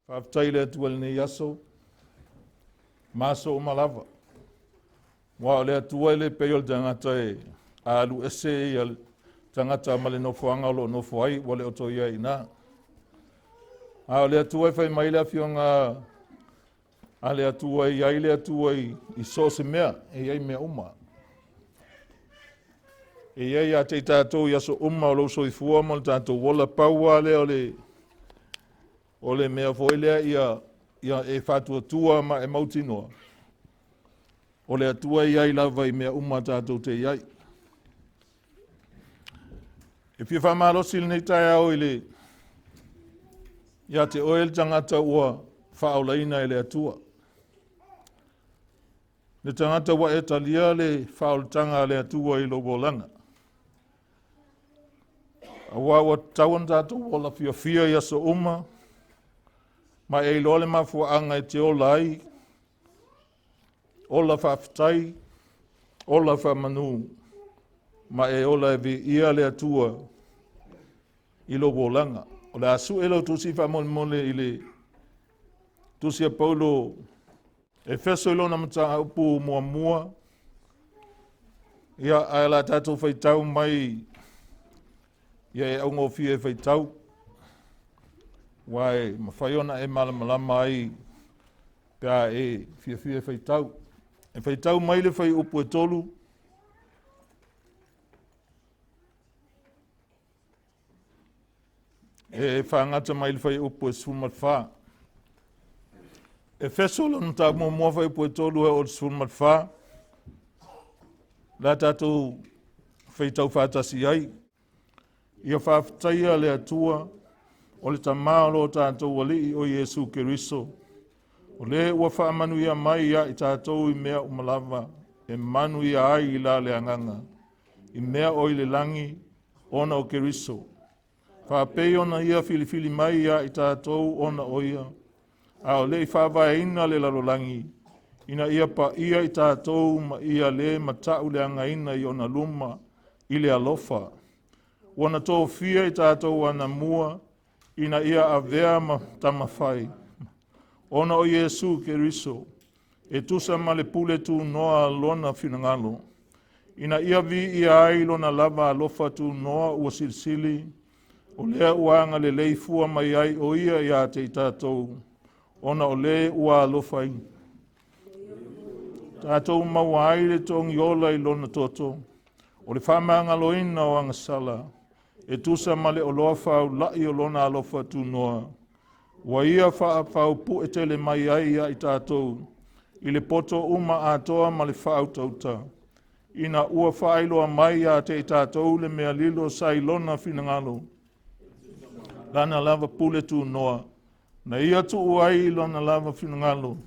Faafetai i le Atua i lenei aso, ma aso uma lava. Aua o le Atua e le pei o le tagata e alu ese ia le tagata ma le nofoaga o lo o nofo ai, ua le o toe i ai i ina. A o le Atua e fai mai le afioga a le Atua e i ai le Atua i so o se mea, e i ai mea uma. E i ai ia te i tatou i aso uma o lou soifua ma le tatou ola, pau lava lea o le mea foi lea ia e faatuatua ma e mautinoa, o le Atua e i ai lava i mea uma tatou te i ai. E fia faamalosi lenei taeao i le ia te oe le tagata ua faaolaina e le Atua. Le tagata ua e talia le faaolataga a le Atua i lou olaga. Aua ua tatau ona tatou ola fiafia i aso uma, ma e iloa le mafuaaga e te ola ai, ola faafetai, ola faamanu, ma e ola e viia le Atua i lou olaga. O le a sue lau tusi faamolemole i le tusi a Paulo Efeso i lona mataupu muamua. Ia, ae la tatou faitau mai ia e augofie e faitau, aua e mafai ona e malamalama ai pe a e fiafia e faitau. E faitau mai le fuaiupu e 3, e faagata mai le fuaiupu e 14. Efeso lona mataupu muamua fuaiupu e 3 e oo i le 14. La tatou faitau faatasi ai. Ia faafetaia le Atua, o le Tama o lo tatou Alii o Iesu Keriso, o le ua faamanuia mai ia i tatou i mea uma lava, e manuia ai i la le agaga, i mea o i le lagi, ona o Keriso. Faapei ona ia filifili mai ia i tatou ona o ia, a o le i faavaeina le lalolagi, ina ia paia i tatou ma ia le matau leagaina i ona luma i le alofa. Ua na tofia i tatou anamua ina ia avea ma tamafai, ona o Iesu Keriso, e tusa ma le pule tunoa a lona finagalo, ina ia viia ai lona lava alofa tunoa ua silisili, o lea ua agalelei fua mai ai o ia ia te i tatou, ona o le ua alofaina. Tatou maua ai le togiola i lona toto, o le faamagaloina o agasala, e tusa ma le oloa faulai o lona alofa tunoa, ua ia faafaupue tele mai ai ia i tatou, i le poto uma atoa ma le faautauta, ina ua faailoa mai ia te i tatou le mea lilo sa i lona finagalo, lana lava pule tunoa, na ia tuu ai i lona lava finagalo,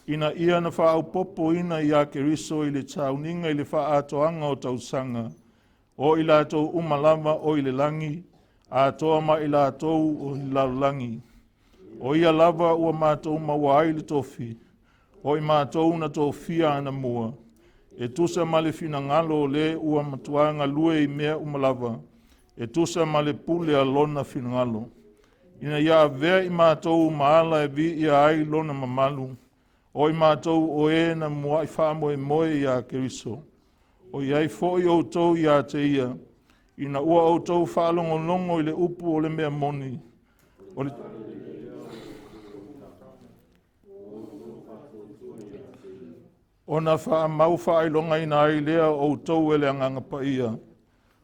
ina ia na faaopoopoina ia Keriso i le sauniga i le faaatoaga o tausaga, o i latou uma lava o i le lagi, atoa ma i latou o i le lalolagi. O ia lava ua matou maua ai le tofi, o i matou na tofia anamua, e tusa ma le finagalo o le ua matua galue i mea uma lava, e tusa ma le pule a lona finagalo, ina ia avea i matou ma ala e viia ai lona mamalu, o i matou o e na muai faamoemoe ia Keriso. O i ai foi outou ia te ia, ina ua outou faalogologo i le upu o le mea moni, o le ona faamau faailogaina ai lea o outou e le Agaga Paia,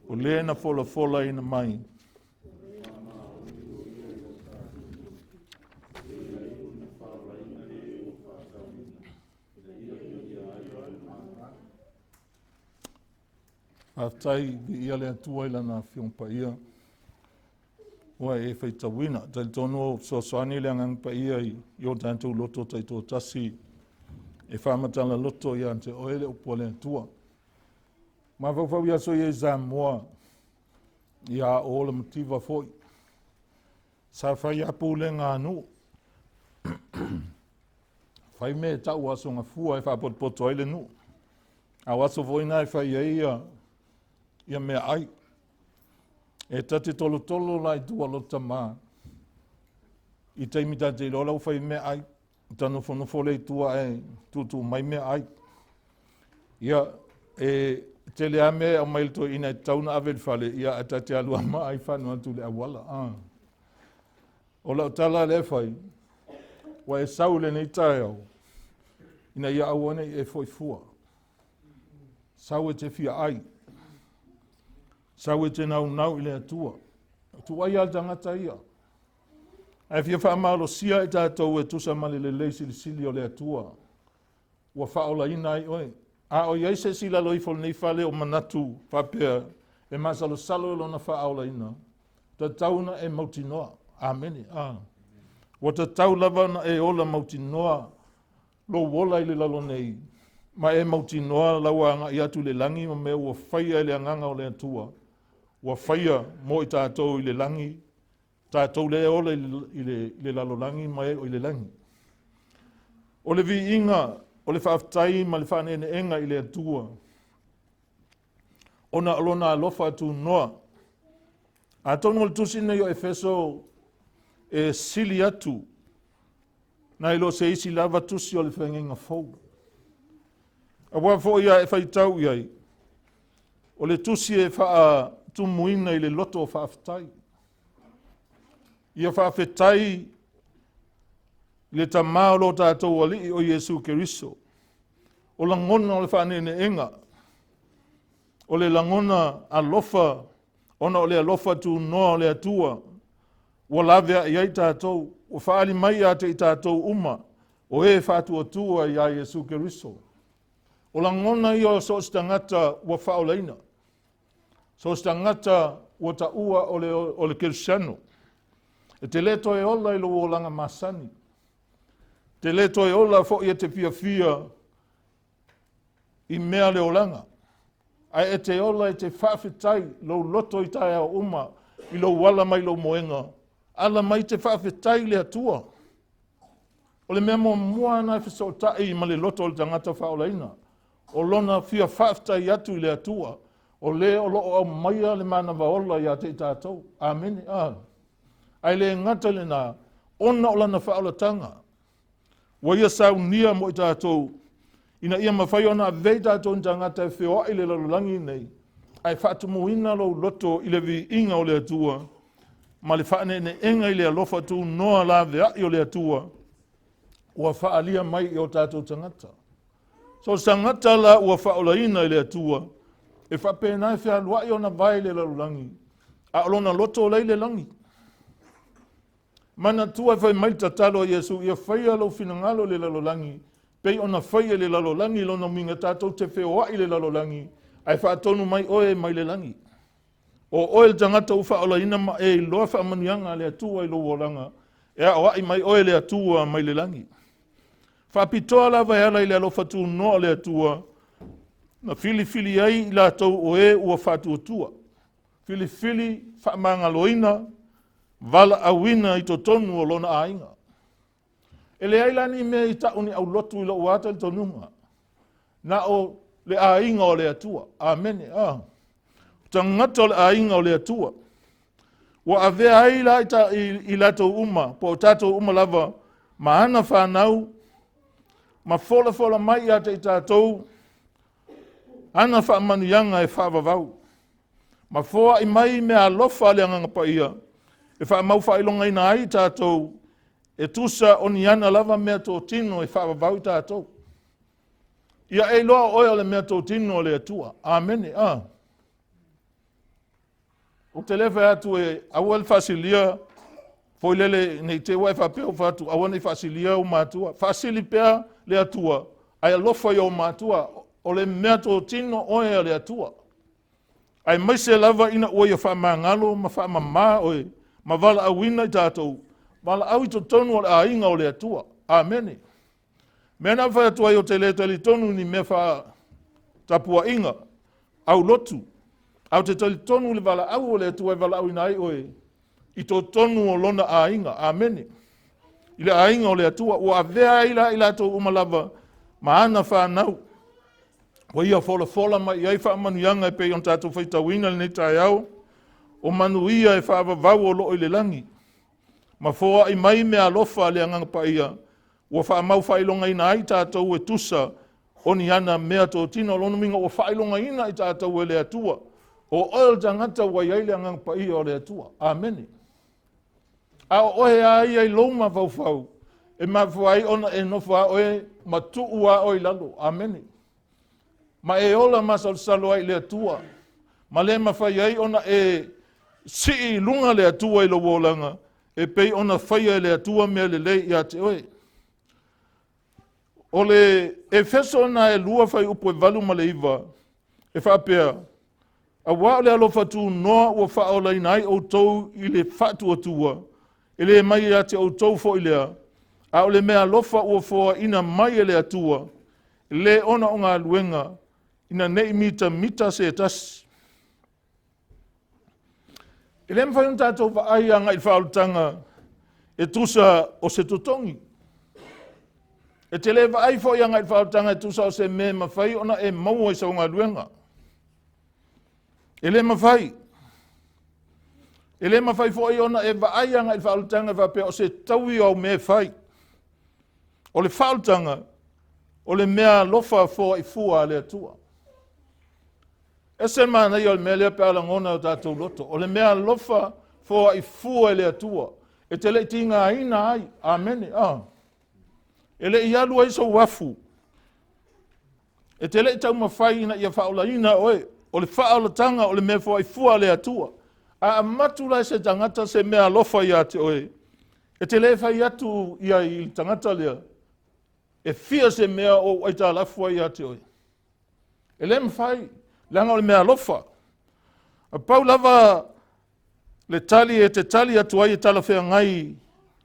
o le na folafolaina mai. Faafetai, viia le Atua i Lana Afioga Paia. ua e faitauina. Talitonu o fesoasoani le Agaga Paia i o tatou loto taitoatasi e faamatala loto ia te oe le upu a le Atua. Mafaufau i aso ia i Samoa, ia o le mativa foi. Sa fai lava pulega a nuu. Fai mea e tau aso gafua e faapotopoto ai le nuu. A o aso foi na e fai ai ia meaai. E ta te tolotolo la i tua o lota tama i taimi ta te iloa la ua fai meaai. Ta nofonofo lea i tua ae tuutuu mai meaai. Ia, e tele lava mea e aumai e le toeaina e tatau ona ave i le fale, ia ae ta te alu lava ma ai fanu atu i le auala. O lau tala lea e fai, ua e sau i lenei taeao, ina ia aua ne i e foi fua. Sau e te fia ai. Sau e te naunau i le Atua. Tuuaia le tagata ia. Ae fia faamalosia i tatou e tusa ma le lelei silisili o le Atua. Ua faaolaina ai oe. A o i ai se isi i lalo ifo o lenei fale o manatu faapea e masalosalo i lona faaolaina, tatau ona e mautinoa. Amene. Ua tatau lava ona e ola mautinoa lou ola i le lalo nei, ma e mautinoa lau agai atu i le lagi ma mea ua faia e le Agaga o le Atua, ua faia mo i tatou i le lagi, tatou lea e ola i le lalolagi ma e o i le lagi. O le viiga, o le faafetai ma le faaneeneega i le Atua, ona o lona alofa tunoa. Atonu o le tusi lenei o Efeso e sili atu nai lo se isi lava tusi o le Feagaiga Fou. Aua foi a e faitau i ai, o le tusi e faatumuina i le loto o faafetai. Ia faafetai i le Tama o lo tatou Alii o Iesu Keriso. O lagona o le faaneeneega, o le lagona alofa, ona o le alofa tunoa o le Atua, ua laveai ai tatou, ua faaali mai ia te i tatou uma, o e faatuatua ia Iesu Keriso. O lagona ia o so o se tagata ua faaolaina, so o se tagata ua taua o le Kerisiano. E te le toe ola i lou olaga masani. Te le toe ola foi e te fiafia i mea le olaga. Ae e te ola e te faafetai lou loto i taeao uma, i lou ala mai lou moega, ala mai te faafetai i le Atua. O le mea muamua na e fesootai ma le loto o le tagata faaolaina, o lona fia faafetai atu i le Atua, o le o loo aumaia le manava ola ia te i tatou. Amene. Ae le gata i lena, ona o lana faaolataga, ua ia saunia mo i tatou, ina ia mafai ona avea i tatou ni tagata e feoai le lalolagi nei, ae faatumuina lou loto i le viiga o le Atua, ma le faaneeneega i le alofa tunoa laveai o le Atua, ua faaalia mai i o tatou tagata. So se tagata la ua faaolaina i le Atua, e faapena e fealuai ona vae i le lalolagi, a o lona loto la i le lagi. Manatua e fai mai le tatalo a Iesu, ia faia lou finagalo i le lalolagi, pei ona faia i le lalolagi lona uiga tatou te feoai i le lalolagi, ae faatonu mai oe mai le lagi. O oe le tagata ua faaolaina ma e iloa faamanuiaga a le Atua i lou olaga, e aoai mai oe le Atua mai le lagi. Faapitoa lava e ala i le alofa tunoa o le Atua, na filifili ai i latou o e ua faatuatua. Filifili faamagaloina, valaauina i totonu o lona aiga. E leai la ni mea i tau ni aulotu i lou lava talitonuga, na o le aiga o le Atua. Amene. Tagata o le aiga o le Atua. Ua avea ai la i latou uma, po o tatou uma lava, ma ana fanau, ma folafola mai ia te i tatou, ana faamanuiaga e faavavau. Ma foai mai mea alofa a le Agaga Paia, e faamau faailogaina ai tatou, e tusa o ni ana lava mea totino e faavavau i tatou. Ia e iloa oe o le mea totino o le Atua. Amene. Ou te le fai atu e aua le faasilia, foi lele nei te ua e faapea ua fai atu, aua nei faasilia ou matua. Faasili pea le Atua, ae alofa i ou matua, o le mea totino oe a le Atua. Aemaise lava ina ua ia faamagalo ma faamama oe, ma valaauina i tatou, valaau i totonu o le aiga o le Atua. Amene. Mea na fai atu ai, ou te le talitonu i ni mea faatapuaiga aulotu, ae ou te talitonu i le valaau o le Atua e valaauina ai oe i totonu o lona aiga. Amene. I le aiga o le Atua ua avea ai la i latou uma lava ma ana fanau, ua ia folafola mai i ai faamanuiaga e pei ona tatou faitauina lenei taeao, o manuia e faavavau o loo i le lagi, ma foai mai meaalofa a le Agaga Paia ua faamau faailogaina ai tatou e tusa o ni ana mea totino. O lona uiga ua faailogaina i tatou e le Atua. O oe o le tagata ua i ai le Agaga Paia o le Atua. Amene. A o oe a ia i lou mafaufau e mafua ai ona e nofo a oe ma tuu a oe i lalo. Amene. Ma e ola masalosalo ai i le Atua, ma le mafai ai ona e sii i luga le Atua i lou olaga e pei ona faia e le Atua mea lelei ia te oe. O le Efeso na e 2 fuaiupu e 8 ma le 9 e faapea, aua o le alofa tunoa ua faaolaina ai outou i le faatuatua, e le mai ia te outou foi lea, a o le mea alofa ua foaina mai e le Atua, le ona o galuega, ina ne i mitamita se tasi. E le mafai ona tatou vaai agai i le faaolataga e tusa o se totogi. E te le vaai foi agai i le faaolataga e tusa o se mea e mafai ona e maua i sau galuega. E le mafai. E le mafai foi ona e vaai agai i le faaolataga e faapea o se taui o au mea e fai. O le faaolataga, o le mea alofa foaifua a le Atua. Ese le manaia o le mea lea pe a lagona e o tatou loto. O le mea alofa foaifua e le Atua. E te le i tigaina ai. Amene. E le i alu ai sou afu. E te le i taumafai ina ia faaolaina oe. O le faaolataga o le mea foaifua a le Atua. A avatu la e se tagata se mea alofa ia te oe, e te le fai atu ia i le tagata lea, e fia se mea o ou aitalafu ai ia te oe. E le mafai, leaga o le mea alofa. A pau lava le tali e te tali atu ai e talafeagai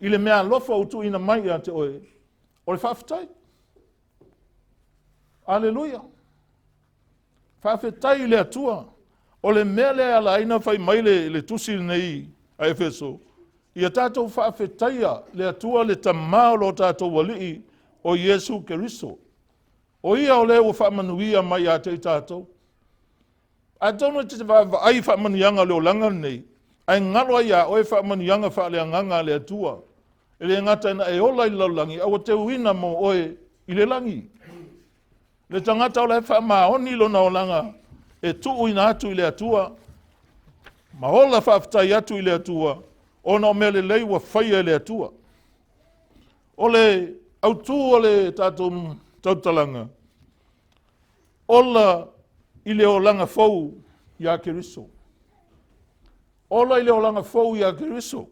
i le mea alofa ua tuuina mai ia te oe, o le faafetai. Aleluia. Faafetai i le Atua. O le mea lea e ala ai ona fai mai le tusi lenei a Efeso, ia tatou faafetaia le Atua le Tama o lo tatou Alii o Iesu Keriso. O ia o le ua faamanuia mai ia te i tatou. Atonu e te vaavaai i faamanuiaga o le olaga lenei, ae galo ai ia oe faamanuiaga faaleagaga a le Atua. E le gata ina e ola i le lalolagi, a ua teuina mo oe i le lagi. Le tagata o la e faamaoni lona olaga e tuuina atu i le Atua, ma ola faafetai atu i le Atua, ona o mea lelei ua faia e le Atua. O le autu o le tatou tautalaga, ola i le olaga fou ia Keriso. Ola i le olaga fou ia Keriso.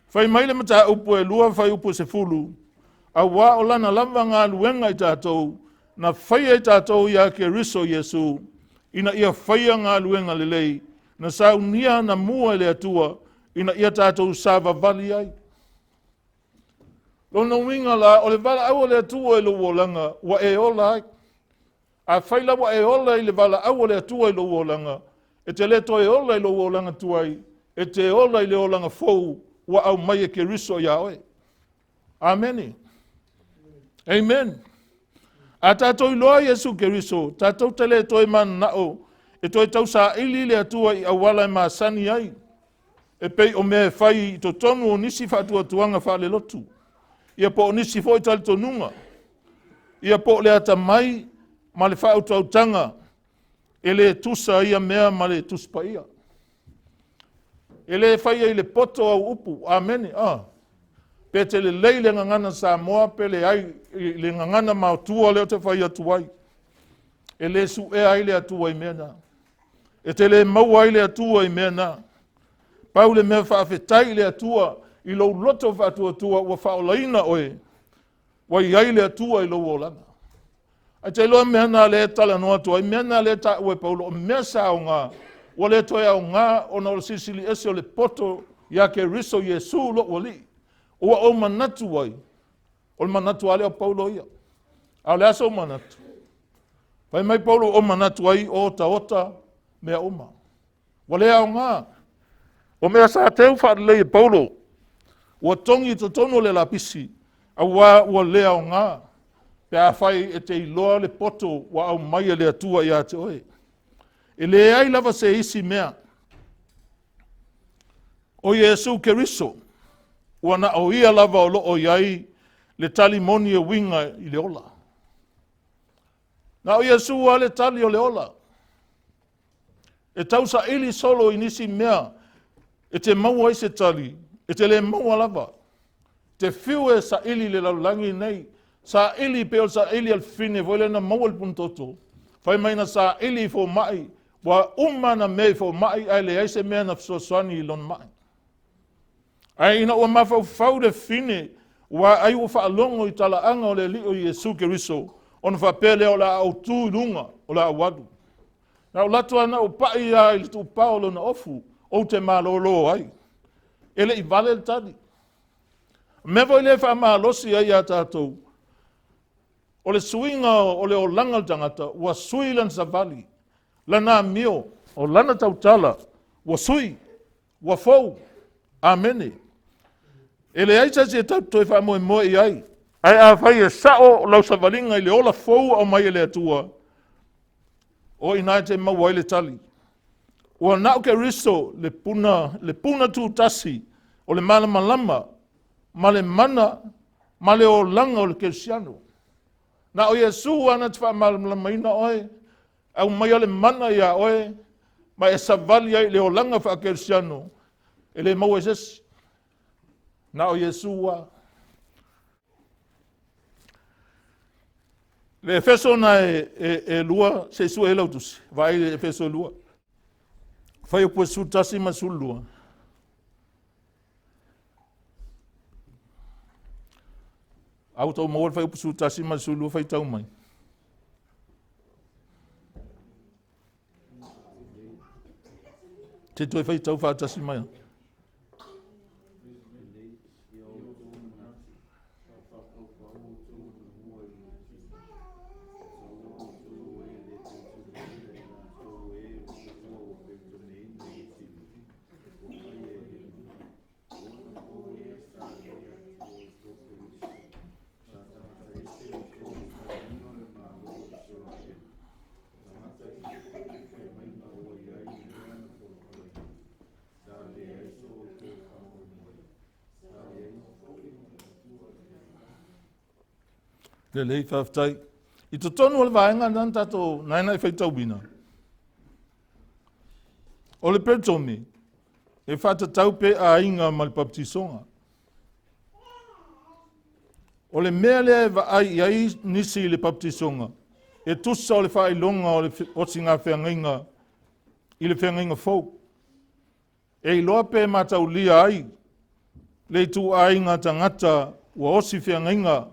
Fai mai le mataupu e 2 fuaiupu 10, aua o lana lava galuega i tatou, na faia i tatou ia Keriso Iesu, ina ia faia galuega lelei, na saunia anamua e le Atua, ina ia tatou savavali ai. Lona uiga la, o le valaau o le Atua i lou olaga, ua e ola ai. A fai la ua e ola i le valaau o le Atua i lou olaga, e te le toe ola i lou olaga tuai, e te ola i le olaga fou ua aumai e Keriso ia oe. Amene. Amen. A tatou iloa Iesu Keriso, tatou te le toe mananao e toe tausaili le Atua i auala e masani ai, e pei o mea e fai i totonu o nisi faatuatuaga faalelotu, ia po o nisi foi talitonuga, ia po o le atamai ma le faautautaga e le tusa ia mea ma le Tusi Paia. E le faia i le poto au upu. Amene. Pe te lelei le gagana Samoa pe leai le gagana maotua lea ou te fai atu ai. E le suea ai le Atua i mea na. E te le maua ai le Atua i mea na. Pau le mea faafetai i le Atua i lou loto faatuatua ua faaolaina oe, ua i ai le Atua i lou olaga. Ae te iloa mea na lea e talanoa atu ai, mea na lea e taua e Paulo, o mea sa aoga Ua le toe aoga ona o le silisili ese o le poto ia Keriso Iesu lou Alii, ua ou manatu ai, o le manatu lava lea o Paulo ia. A o le a sou manatu? Fai mai Paulo ua ou manatu ai o otaota mea uma. Ua le aoga. O mea sa teu faalelei e Paulo, ua togi i totonu o le lapisi, auā ua le aoga pe afai e te iloa le poto ua aumai e le Atua ia te oe. E leai lava se isi mea o Iesu Keriso, ua na o ia lava o lo o i ai le tali moni e uiga i le ola. Na o Iesu lava le tali o le ola. E tausaili solo i nisi mea e te maua ai se tali, e te le maua lava. Te fiu e saili i le lalolagi nei, saili pei o le saili a le fafine foi lea na maua le punutoto. Fai mai na saili i fomai, ua uma ana mea i fomai ae leai se mea na fesoasoani i lona mai. Ae ina ua mafaufau le fafine, ua ai ua faalogo i talaaga o le Alii o Iesu Keriso, ona faapea lea o le a ou tu i luga, o le a ou alu. Na ou alu atu lava na ou pai lava i le tuupao o lona ofu, ou te malolo ai. E le i vale le tali. O le mea foi lea e faamalosi ai ia tatou, o le suiga o le olaga o le tagata, ua sui lana savali, lana amio, o lana tautala, ua sui, ua fou. Amene. E leai se isi e tatou toe faamoemoe i ai. Ae afai e sao lau savaliga i le ola fou ua aumai e le Atua, o i ina e te maua ai le tali. Ua na o Keriso le puna, le puna tutasi o le malamalama ma le mana ma le olaga o le Kerisiano. Na o Iesu lava na te faamalamalamaina oe, aumaia le mana ia oe, ma e savali ai i le olaga faakerisiano, e le maua e se isi. Na o Iesu lava. Le Efeso na e, e, e lua, se i sue ai lau tusi, vaai le Efeso e 2. Fuaiupu e 11 ma 12. A ua outou maua le fuaiupu 11 ma le 12 faitau mai. Te toe faitau faatasi mai. Lelei, faafetai. I totonu o le vaega lena na tatou na e faitauina, o le peritomi e faatatau pe aiga ma le papatisoga. O le mea lea e vaai i ai nisi i le papatisoga, e tusa o le faailoga o le osiga feagaiga i le feagaiga fou. E iloa pe mataulia ai le ituaiga tagata ua osi feagaiga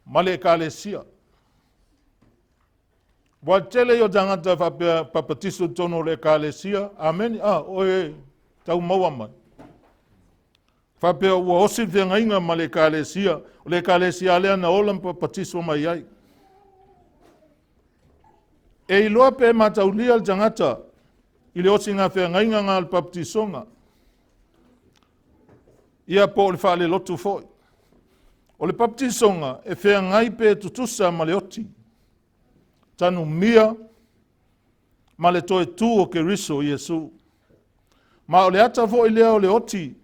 ma le ekalesia. Ua tele ia o tagata faapea papatiso i totonu o le ekalesia, amene, ah, oe tau maua mai. Faapea ua osi le feagaiga ma le ekalesia, o le ekalesia lea na ola ma papatiso mai ai. E iloa pe mataulia le tagata i le osiga feagaiga na o le papatisoga. Ia po o le faalelotu foi. O le papatisoga e feagai pe tutusa ma le oti, tanumia ma le toe tu o Keriso Iesu. Ma o le ata foi lea o le oti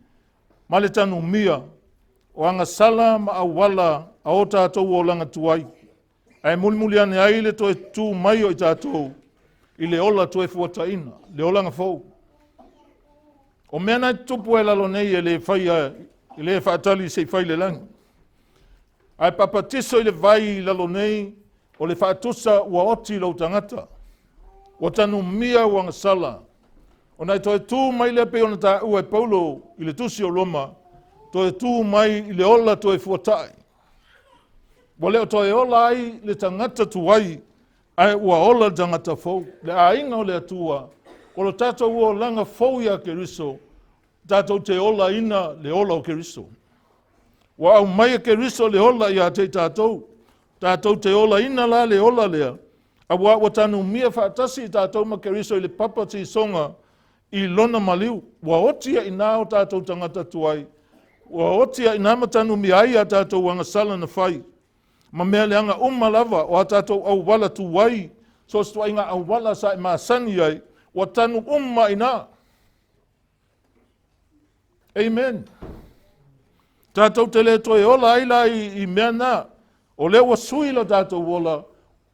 ma le tanumia o agasala ma auala a o tatou olaga tuai, ae mulimuli ane ai le toe tu mai o i tatou i le ola toe fuataina, le olaga fou. O mea na e tutupu ai lalo nei e le faia, e le faatali se i fai le lagi. Ae papatiso i le vai i lalo nei, o le faatusa ua oti lou tagata, ua tanumia ua gasala, ona e toe tu mai lea pei ona taua e Paulo i le tusi o Roma, toe tu mai i le ola toe fuatai. Ua le o toe ola ai le tagata tuai, Ae ua ola le tagata fou, le aiga o le Atua, o lo tatou olaga fou ia Keriso, tatou te olaina le ola o Keriso. Ua aumai e Keriso le ola ia te i tatou, tatou te olaina la le ola lea, auā ua tanumia faatasi i tatou ma Keriso i le papatisoga i lona maliu. Ua oti ai i ina o tatou tagata tuai, ua oti ai i ina ma tanumia ai a tatou agasala na fai, ma mea leaga uma lava o a tatou auala tuai, so o se ituaiga auala sa e masani ai, ua tanu uma i ina. Amen. Tatou te le toe ola ai la i mea na. O lea ua sui lo tatou ola,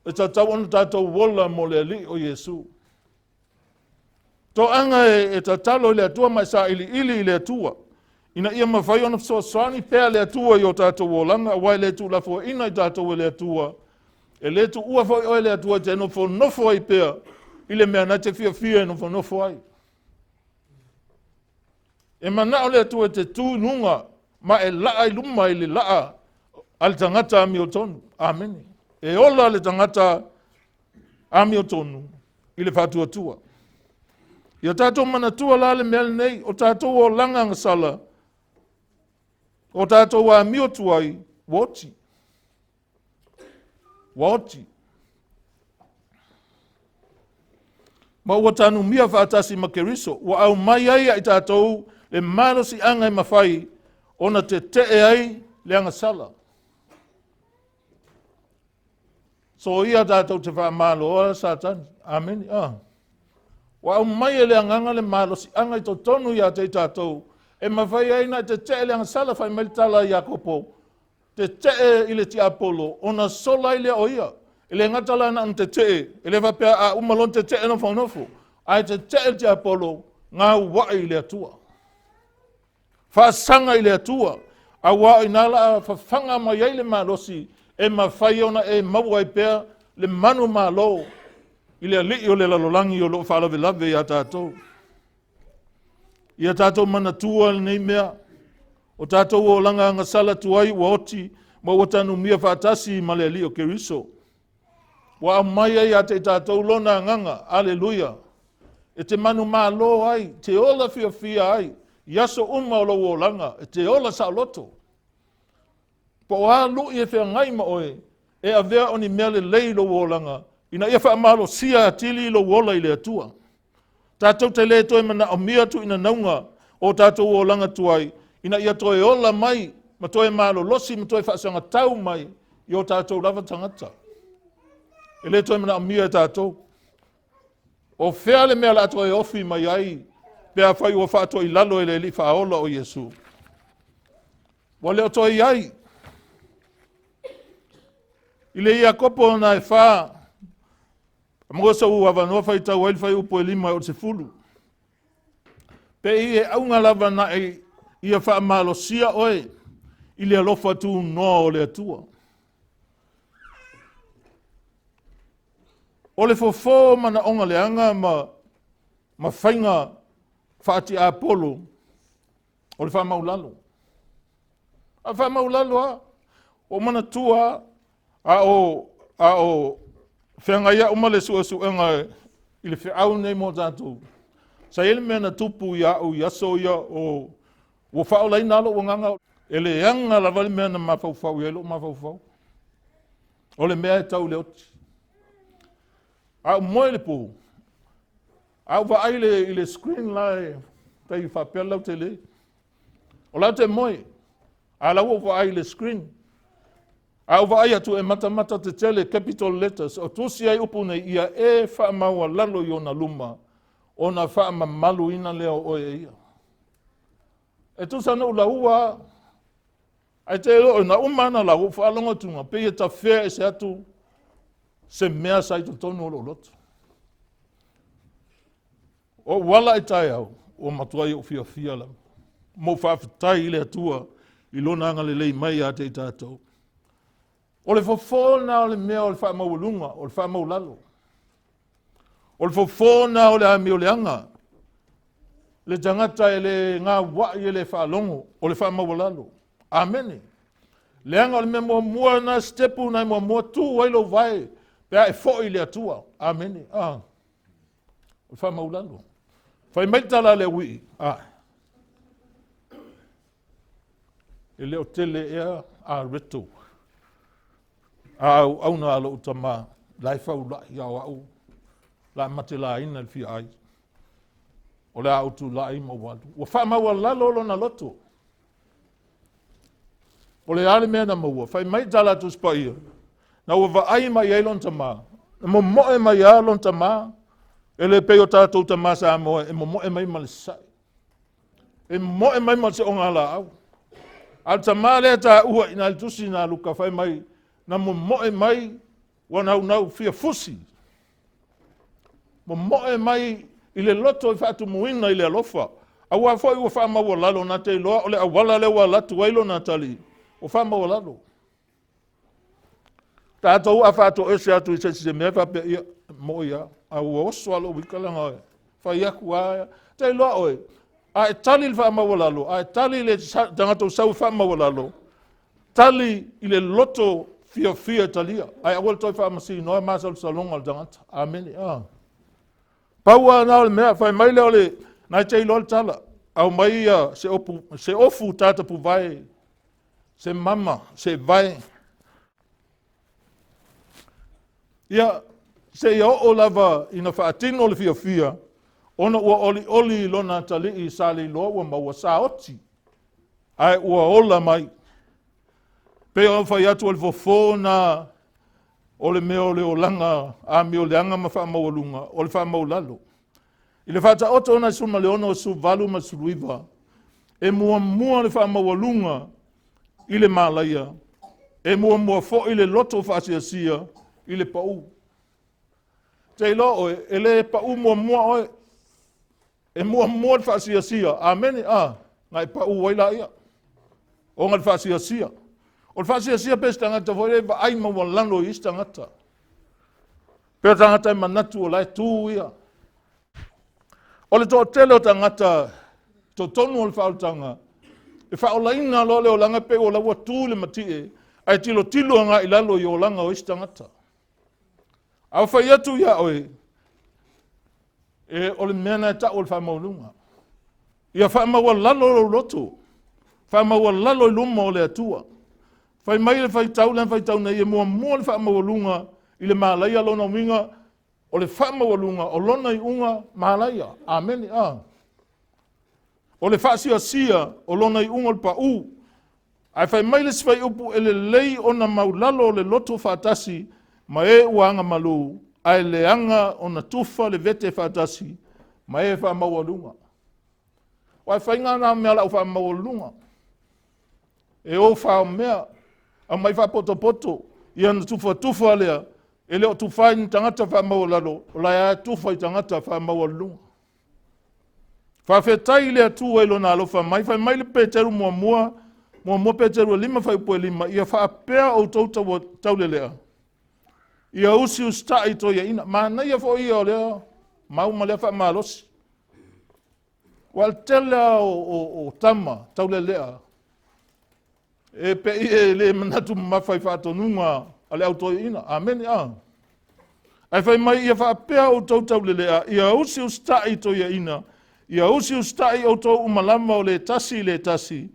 e tatau ona tatou ola mo le Alii o Iesu. Toaga e tatalo i le Atua ma e sailiili i le Atua, ina ia mafai ona fesoasoani pea le Atua i o tatou olaga, aua e le tuulafoaiina i tatou e le Atua, e le tuua foi oe e le Atua e te nofonofo ai pea i le mea na te fiafia e nofonofo ai. E manao le Atua e te tu i luga ma e laa i luma i le laa a le tagata amiotonu. Amene. E ola le tagata amiotonu i le faatuatua. Ia tatou manatua la le mea lenei, o tatou olaga agasala, o tatou amio tuai, ua oti. Ua oti. Ma ua tanumia faatasi ma Keriso, ua aumai ai ia i tatou le malosiaga e mafai ona tetee ai le agasala. Soia tatou te faamaloa Satani. Amene. Ah. Ua aumai e le Agaga le malosiaga i totonu ia te i tatou, e mafai ai ona tetee le agasala. Fai mai le tala a Iakopo, tetee i le tiapolo, ona sola ai lea o ia. E le gata la na ona tetee, e le faapea a uma loa ona tetee nofonofo, ae tetee le tiapolo, gauai i le Atua. Faasaga i le Atua, auā o i ina la fafaga mai ai le malosi e mafai ona e maua ai pea le manumalo i le Alii o le lalolagi o lo o faalavelave ia tatou. Ia tatou manatua lenei mea, o tatou olaga agasala tuai ua oti ma ua tanumia faatasi ma le Alii o Keriso. Ua aumai ai ia te i tatou lona agaga, aleluia, e te manumalo ai, te ola fiafia ai, i aso uma o lou olaga, e te ola saoloto. Po o a lui e feagai ma oe, e avea o ni mea lelei i lou olaga, ina ia faamalosia atili lou ola i le Atua. Tatou te le toe manaomia tuuinanauga o tatou olaga tuai, ina ia toe ola mai ma toe malolosi ma toe faasagatau mai i o tatou lava tagata. E le toe manaomia e tatou. O fea le mea o le a toe ofi mai ai pe afai ua faatoilalo e le Alii Faaola o Iesu? Ua le o toe i ai. I le Iakopo na e 4, maua sou avanoa faitau ai le fuaiupu e 5 e oo i le 10. Pe i e auga lava na e ia faamalosia oe i le alofa tunoa o le Atua. O le fofo o manaoga leaga ma faiga faatiapolo o le faamaulalo. A faamaulalo lava, ua ou manatua lava, a o feagai au ma le suesuega i le feau lenei mo tatou. Sa i ai le mea na tupu ia au i aso ia o ua faaolaina lava lou agaga. E leaga lava le mea na mafaufau i ai lou mafaufau. O le mea e tau i le oti. A ou moe i le po, a ou vaai i le screen la e tai faapea le lautele. O la te moe, a la ua ou vaai i le screen. A ou vaai atu e matamata tetele capital letters, o tusi ai upu nei, ia e faamaualalo i ona luma, ona faamamaluina lea o oe e ia. E tusa ona ou laua ae te iloa na uma ana lau, ou faalogo atuga, pei e tafea ese atu se mea sa i totonu o lou loto. O ou ala i taeao, ua matuai ou fiafia lava. Ma ou faafetai i le Atua i lona agalelei mai ia te i tatou. O le fofo lena o le mea o le faamaualuga, o le faamaulalo. O le fofo lena o le amioleaga. Le tagata e le gauai e le faalogo, o le faamaualalo. Amene. Leaga o le mea muamua lena, sitepu lena e muamua tu ai lou vae. Pe a e foi i le Atua. Amene. Ah. O le faamaulalo. Fai mai le tala a le auii. Ah. E le o tele ea a reto. A auauna a lou tama, la e faulai a o au la matelaina le fia ai. O le a ou tulai ma ou alu. Ua faamaualalo lona loto. O le a le mea na maua? Fai mai tala a Tusi Paia, na ua vaai mai ai lona tama, na momoe mai lava lona tama, e le pei o tatou tama Samoa e momoe mai ma le sasae, e momoe mai ma le seogalaau. A o le tama lea e taua i ina i le tusi na Luka, fai mai, na momoe mai ua naunau fia fusi, momoe mai i le loto i faatumuina i le alofa, aua foi ua faamaualalo na te iloa o le auala lea ua alu atu ai lona atalii, ua faamaualalo. Tatou a faatoese atu i se isi mea faapea, ia, mo'i lava, a ua oso lava lou ika leaga e fai atu lava, te iloa oe, a e tali le faamaualalo, a e tali le tagata ua sau e faamaualalo, tali i le loto fiafia e talia, ae aua le toe faamasinoa masalosaloga o le tagata. Amene. Ah. Pau lava na o le mea, fai mai lea o le, na e te iloa le tala, aumai ia se, opu, se ofu tatapuvae, se mama, se vae. Ia, seia oo lava ina faatino le fiafia, ona ua olioli i lona atalii sa le iloa ua maua sa oti, ae ua ola mai. Pei ona fai atu o le fofo na o le mea o le olaga amioleaga ma faamaualuga, o le faamaulalo. I le faataoto ona 16, 18 ma le 19, e muamua le faamaualuga i le malaia, e muamua foi le loto faasiasia i le pau. Te iloa oe, e le pau muamua oe, e muamua le faasiasia. Amene. A, na e pau ai laia, ona le faasiasia. O le faasiasia pe se tagata foi le vaai maualalo i isi tagata. Pe o tagata e manatu o la e tu ia. O le toatele o tagata totonu o le faaolataga, e faaolaina loa le olaga pei o la ua tu i le matie, ae tilotilo agai i lalo i olaga o isi tagata. A fai atu ia oe, e, o le mea na e tau o le faamaualuga. Ia faamaualalo lou loto, faamaualalo i luma o le Atua. Fai mai le faitau lea faitau nei, e muamua le faamaualuga i le malaia lona uiga, o le faamaualuga o lona iuga malaia. Amene. A. O le faasiasia o lona iuga o le pau. Ae fai mai le isi fuaiupu, e lelei ona maulalo le loto faatasi ma e ua agamalu, ae leaga ona tufa le vete faatasi ma e faamaualuga. Aua e faiga na mea lau faamaualuga. E o faomea, aumai faapotopoto, ia na tufatufa lea, e le o tufa i ni tagata faamaualalo, o la e tufa i tagata faamaualuluga. Faafetai i le Atua i lona alofa mai. Fai mai le Peteru muamua, muamua Peteru e 5 fuaiupu e 5, ia faapea outou taulelea, ia usiusitai i toeaiina. Manaia foi ia o lea mau ma lea faamalosi. Ua le tele lava o tama taulelea e pei e le manatu mamafa i faatonuga a le au toeaina. Amene. A. Ae fai mai ia faapea outou taulelea, ia usiusitai i toeaiina, ia usiusitai outou uma lava o le tasi i le tasi,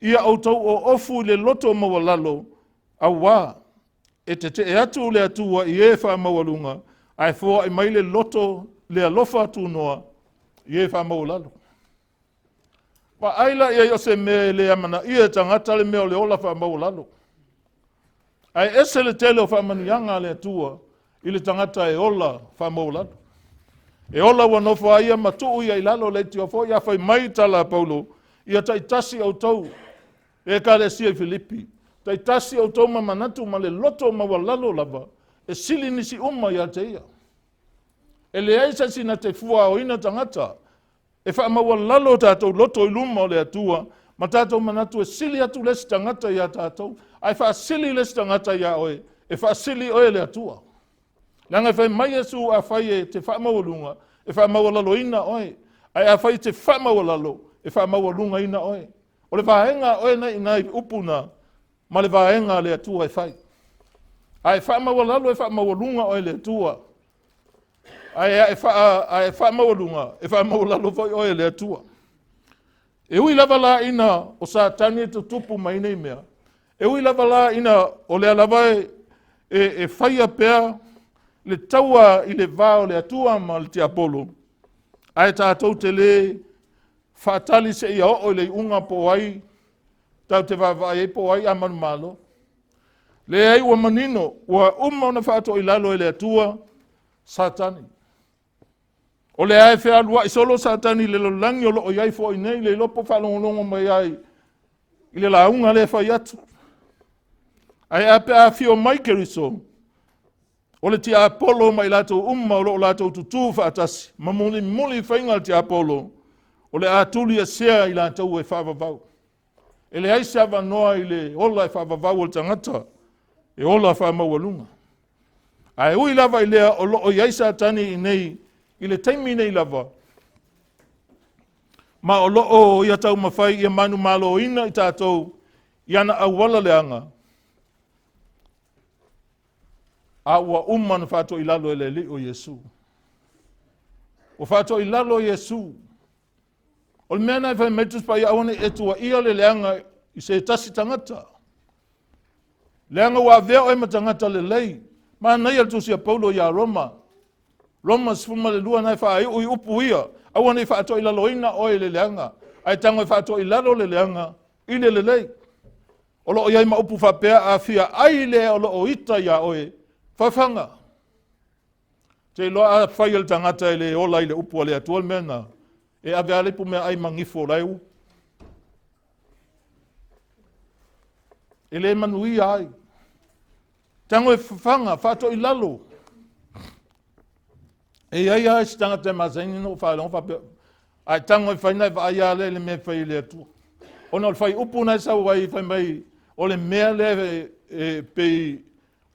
ia outou oofu i le loto maualalo, auā e tetee atu le Atua i e faamaualuga, ae foai mai le loto le alofa tunoa i e faamaualalo. Vaai la i ai o se mea e le amanaia e tagata le mea o le ola faamaualalo. Ae ese le tele o faamanuiaga a le Atua i le tagata e ola faamaualalo. E ola ua nofo ai ia ma tuu ia i lalo leitioa foi a fai mai tala a Paulo, ia taitasi outou e Ekalesia i Filipi, taitasi outou ma manatu ma le loto maualalo lava, e sili nisi uma ia te ia. E leai se isi na te fuaoina tagata, e faamaualalo o tatou loto i luma o le Atua ma tatou manatu e sili atu le isi tagata ia tatou, ae faasili le isi tagata ia oe, e faasili oe e le Atua. Leaga e fai mai Iesu, afai e te faamaualuga, e faamaualaloina oe, ae afai e te faamaualalo, e faamaualugaina oe. O le vaega a oe na i ina i upu na, ma le vaega a le Atua e fai. A e faamaualalo e faamaualuga oe e le Atua. Ae a e faamaualuga, e faamaualalo foi oe e le Atua. E ui lava la ina o Satani e tutupu mai nei mea, e ui lava la ina o lea lava e faia pea le taua i le va o le Atua ma le tiapolo, ae tatou te le faatali seia oo i le iuga po o ai tatou te vaavaai ai po o ai a manumalo. Leai, ua manino, ua uma ona faatoilalo e le Atua Satani. O lea e fealuai solo Satani i le lalolagi o lo o i ai foi nei, le iloa po o faalogologo mai ai i le lauga lea e fai atu. Ae a pe a afio mai Keriso, o le tiapolo ma i latou uma o lo o latou tutū faatasi ma mulimuli i faiga a le tiapolo, o le a tuliesea i latou e faavavau. E leai se avanoa i le ola e faavavau o le tagata, e ola faamaualuga. Ae ui lava i lea o lo o i ai Satani i inei i le taimi nei lava, ma o lo o ia taumafai ia manumaloina i tatou i ana auala leaga, a ua uma ona faatoilalo e le Alii o Iesu. Ua faatoilalo Iesu. O le mea lena e fai mai le Tusi Paia, aua ne i e tuuaia le leaga i se tasi tagata. Leaga ua avea oe ma tagata lelei. Manaia le tusi a Paulo ia Roma. Roma 12 na e faaiu i upu ia. Aua ne i faatoilaloina oe i le leaga, ae tago e faatoilalo le leaga i le lelei. O lo o i ai ma upu faapea, a fia ai le o lo o ita iā oe, fafaga. Te iloa a fai e le tagata e le ola i le upu a le Atua le mea lena, e ave lava le ipu meaai magifo o la e u. E le manuia ai. Tago e fafaga, faatoilalo. E i ai lava isi tagata e masani ona ou faalogo faapea, a e tago e fai na e vaai lava lea i le mea e fai e le Atua. Ona o le fuaiupu na e sau ai fai mai o le mea lea e pei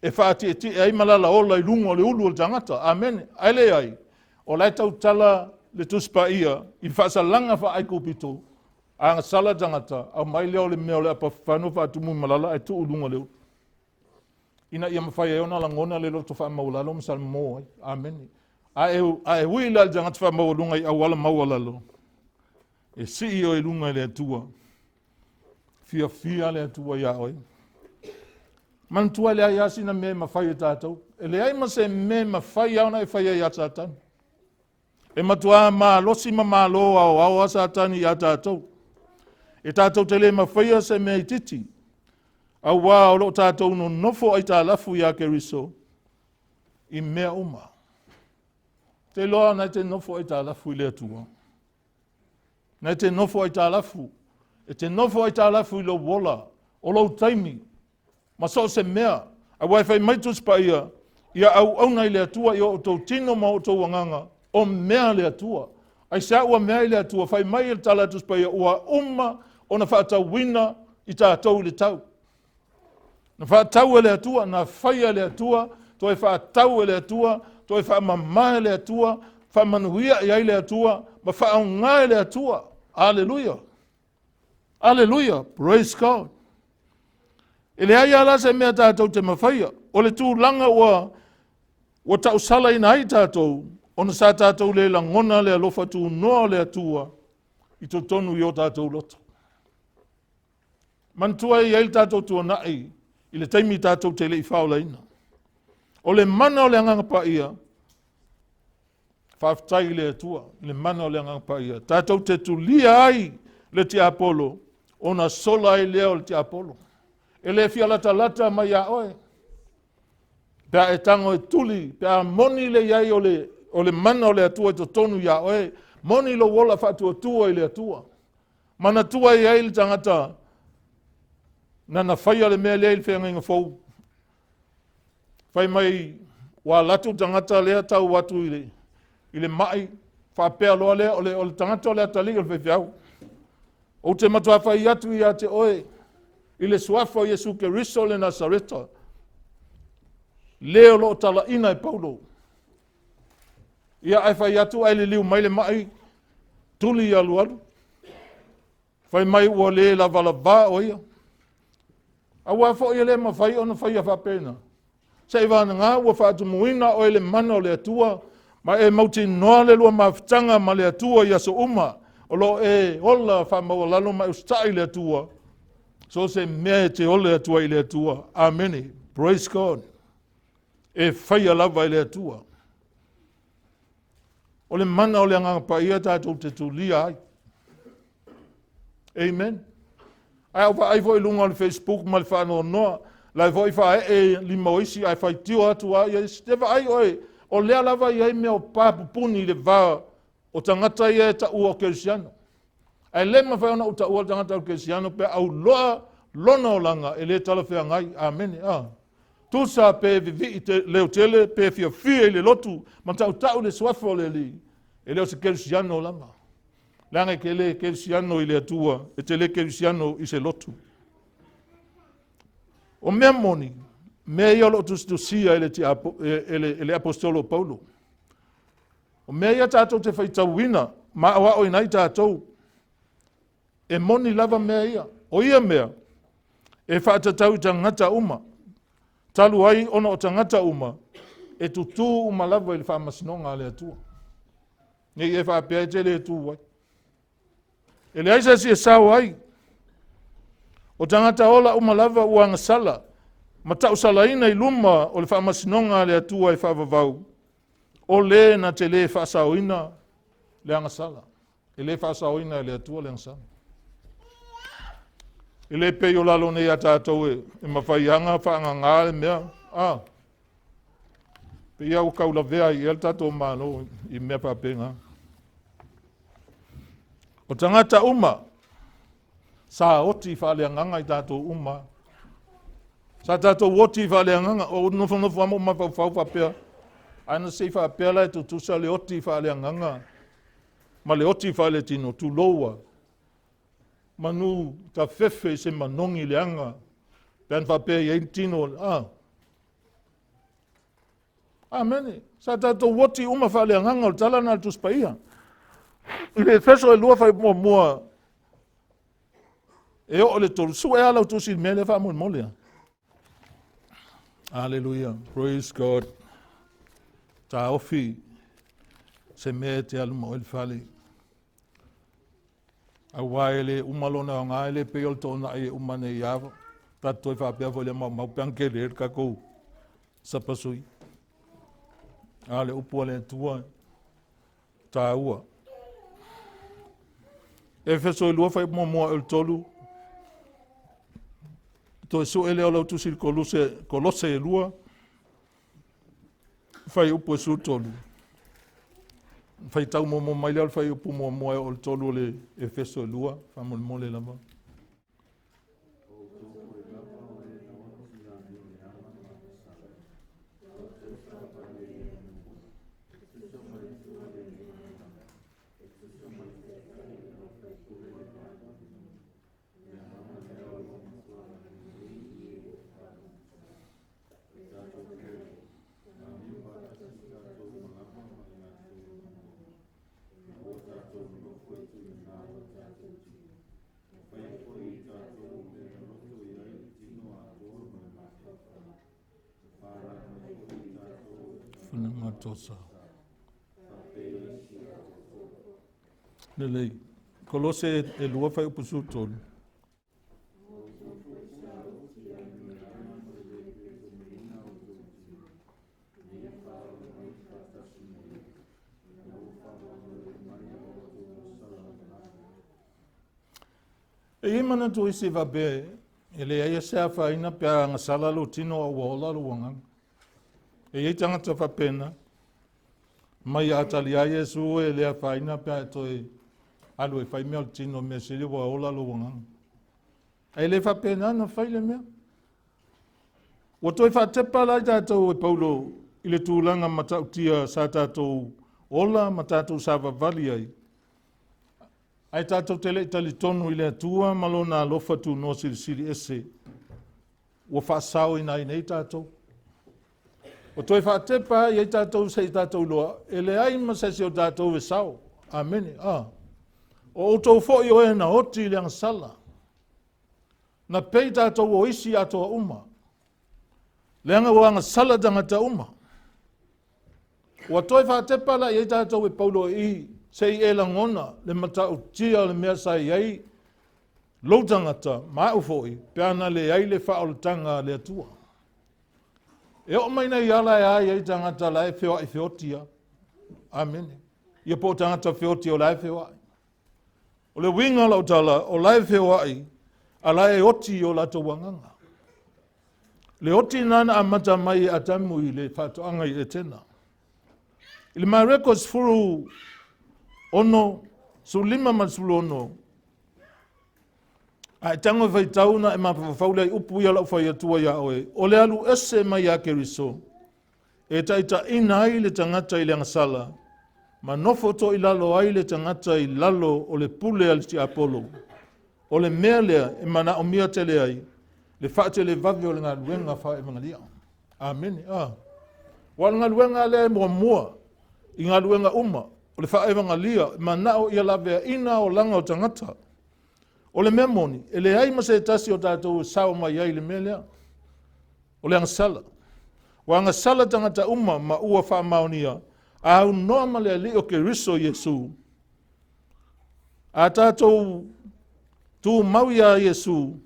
e faatietie ai malala ola i luga o le ulu o le tagata. Amene. Ae leai, o la e tautala le Tusi Paia i le faasalaga faa-Aikupito, a gasala le tagata, aumai lea o le mea o le apafafano faatumu i malala ae tuu i luga o le ulu, ina ia mafai ai ona lagona le loto faamaualalo ma salamo ai. Amene. A e ui la i le tagata faamaualuga i auala maualalo, e sii oe i luga i le Atua. Fiafia le Atua iā oe. Manatua e leai lava sina mea e mafai e tatou. E leai ma se mea e mafai lava ona e faia iā Satani. E matuā malosi ma malo aoao a Satani iā tatou. E tatou te le mafaia se mea itiiti, auā o lo o tatou nonofo aitalafu iā Keriso i mea uma. Te iloa na e te nofo aitalafu i le Atua. Na e te nofo aitalafu. E te nofo aitalafu i lou ola, o lou taimi, ma so o se mea. Aua e fai mai Tusi Paia, ia auauna i le Atua i o outou tino ma o outou agaga, o mea le Atua. Aisea ua mea ai le Atua? Fai mai le tala a Tusi Paia, ua uma ona faatauina i tatou i le tau. Na faatau e le Atua, na faia e le Atua, toe faatau e le Atua, toe faamama e le Atua, faamanuia i ai le Atua, ma faaaoga e le Atua. Aleluia! Aleluia! Praise God! E leai lava la se mea tatou te mafaia. O le tulaga ua tausalaina ai tatou, ona sa tatou le lagona le alofa tunoa o le Atua i totonu i o tatou loto. Manatua e i ai le tatou tuanai i le taimi tatou te le i faaolaina. O le mana o le Agaga Paia, faafetai i le Atua, i le mana o le Agaga Paia. Tatou te tulia ai le tiapolo, ona sola ai lea o le tiapolo. E le fia latalata mai ia oe. Pe a e tago e tuli, pe a moni le i ai o le mana o le Atua i totonu ia oe, moni lou ola faatuatua i le Atua. Manatua e i ai le tagata na faia le mea lea i le feagaiga fou. Fai mai, ua alu atu le tagata lea tau atu i le mai, faapea loa lea, o le tagata o le atalii o le faifeau. Ou te matua fai atu ia te oe, i le suafa o Iesu Keriso le Nasareta, le o lo o talaina e Paulo. Ia ae fai atu ae liliu mai le mai, tuli alualu. Fai mai ua le lavalavā o ia. Aua foi e le mafai ona faia faapena. Seiavagana ua faatumuina oe i le mana o le Atua, ma e mautinoa le lua mafutaga ma le Atua i aso uma, o lo o e ola faamaualalo ma e usitai i le Atua, so o se mea e te ola atu ai i le Atua. Amene. Praise God. E faia lava e le Atua. O le mana o le Agaga Paia tatou te tulia ai. Amen. Ae a ou vaai foi i luga o le Facebook ma le faanoanoa, la e foi faaee lima o isi ae faitio atu lava ia isi. Te vaai oe, o lea lava e i ai mea o pa pupuni i le va o tagata ia e taua o kerisiano. Ae le mafai ona ou taua le tagata o le kerisiano pe a auloa lona olaga e le talafeagai. Amene. Ah. Tusa pe vivii te, leo tele, pe fiafia i le lotu, ma tautau le suafa o le Alii, e le o se kerisiano lava. Leaga e te le kerisiano i le Atua, e te le kerisiano i se lotu. O mea moni, mea ia o lo o tusitusia e le, tiapo, e, e le, e le apostolo Paulo. O mea ia tatou te faitauina ma aoaoina ai tatou, e moni lava mea ia. O ia mea, e faatatau i tagata uma, talu ai ona o tagata uma, e tutū uma lava i le faamasinoga a le Atua. Ne i e faapea e te le tu ai. E leai se isi e sao ai. O tagata ola uma lava ua agasala ma tausalaina i luma o le faamasinoga a le Atua e faavavau, o le na te le faasaoina le agasala. E le faasaoina e le Atua le agasala. E le pei o lalo nei a tatou e, e mafai aga faagaga le mea. Ah, pei ua taulavea ai le tatou Malo i mea faapena. O tagata uma sa oti faaleagaga i tatou uma. Sa tatou oti faaleagaga, o nofonofo lava ma ou mafaufau faapea, ai na se i faapea la e tutusa le oti faaleagaga ma le oti faaletino, tulou a. Manu tafefe i se manogi leaga, pe ana faapea e i ai le tino, a. Amene. Sa tatou oti uma faaleagaga o le tala lena a le Tusi Paia. I le Efeso e 2 fuaiupu muamua e oo i le 3, sue lava lau tusi i le mea lea faamolemole a. Aleluia. Praise God. Taofi se mea e te alu ma oe i le fale. Aua e le uma lona aoga, e le pei o le toonai e uma nei lava. Tatou toe faapea foi i le maumau pe ana tele le tatou sapasui. A o le upu a le Atua, taua. Efeso e 2 fuaiupu muamua e le 3, toe sue lea o lau tusi i le Koluse, Kolose e 2, fuaiupu e 13. Faitau muamua mai lea o le fuaiupu muamua e oo i le 3 o le Efeso e 2, faamolemole lava. Tosa. Lelei. Kolose e 2 fuaiupu 13. E i ai manatu o isi faapea e leai se afaina pe a agasala lou tino a ua ola lou agaga. E i ai tagata faapena, mai a tali ai Iesu e le afaina pe a e toe alu e fai mea o le tino, mea sili ua ola lou agaga. Ae le faapena na fai le mea. Ua toe faatepa la i tatou e Paulo i le tulaga matautia sa tatou ola ma tatou savavali ai, ae tatou te le i talitonu i le Atua ma lona alofa tunoa silisili ese ua faasaoina ai nei tatou. Ua toe faatepa ai ai tatou se i tatou iloa, e leai ma se isi o tatou e sao. Amene. Ah. O outou foi o e na oti i le agasala, na pei tatou o isi atoa uma. Leaga ua agasala tagata uma. Ua toe faatepa la i ai tatou e Paulo i se i e lagona le matautia o le mea sa i ai lou tagata ma au foi pe ana leai le faaolataga a le Atua. E oo mai nei ala e a i ai tagata la e feoai feoti a. Amene. Ia po o tagata feoti o la e feoai. O le uiga o lau tala, o la e feoai, a la e oti i o latou agaga. Le oti lena na amata mai e Atamu i le faatoaga i Etena. I le Mareko 16, 15 ma le 16, a e tago e faitau na e mafaufau lea i upu ia lau fai atua iā oe, o le alu ese mai ia Keriso, e taitaiina ai le tagata i le agasala, ma nofo toilalo ai le tagata i lalo o le pule a le tiapolo. O le mea lea e manaomia tele ai le faatelevave o le galuega faaevagalia. Amene. Ah. Ua o le galuega lea e muamua i galuega uma, o le faaevagalia, e manao ia laveaina olaga o tagata. O le mea moni, e leai ma se tasi o tatou e sao mai ai i le mea lea. O le agasala. Ua agasala tagata uma ma ua faamaonia, a aunoa ma le Alii o Keriso Iesu. A tatou tumau iā Iesu,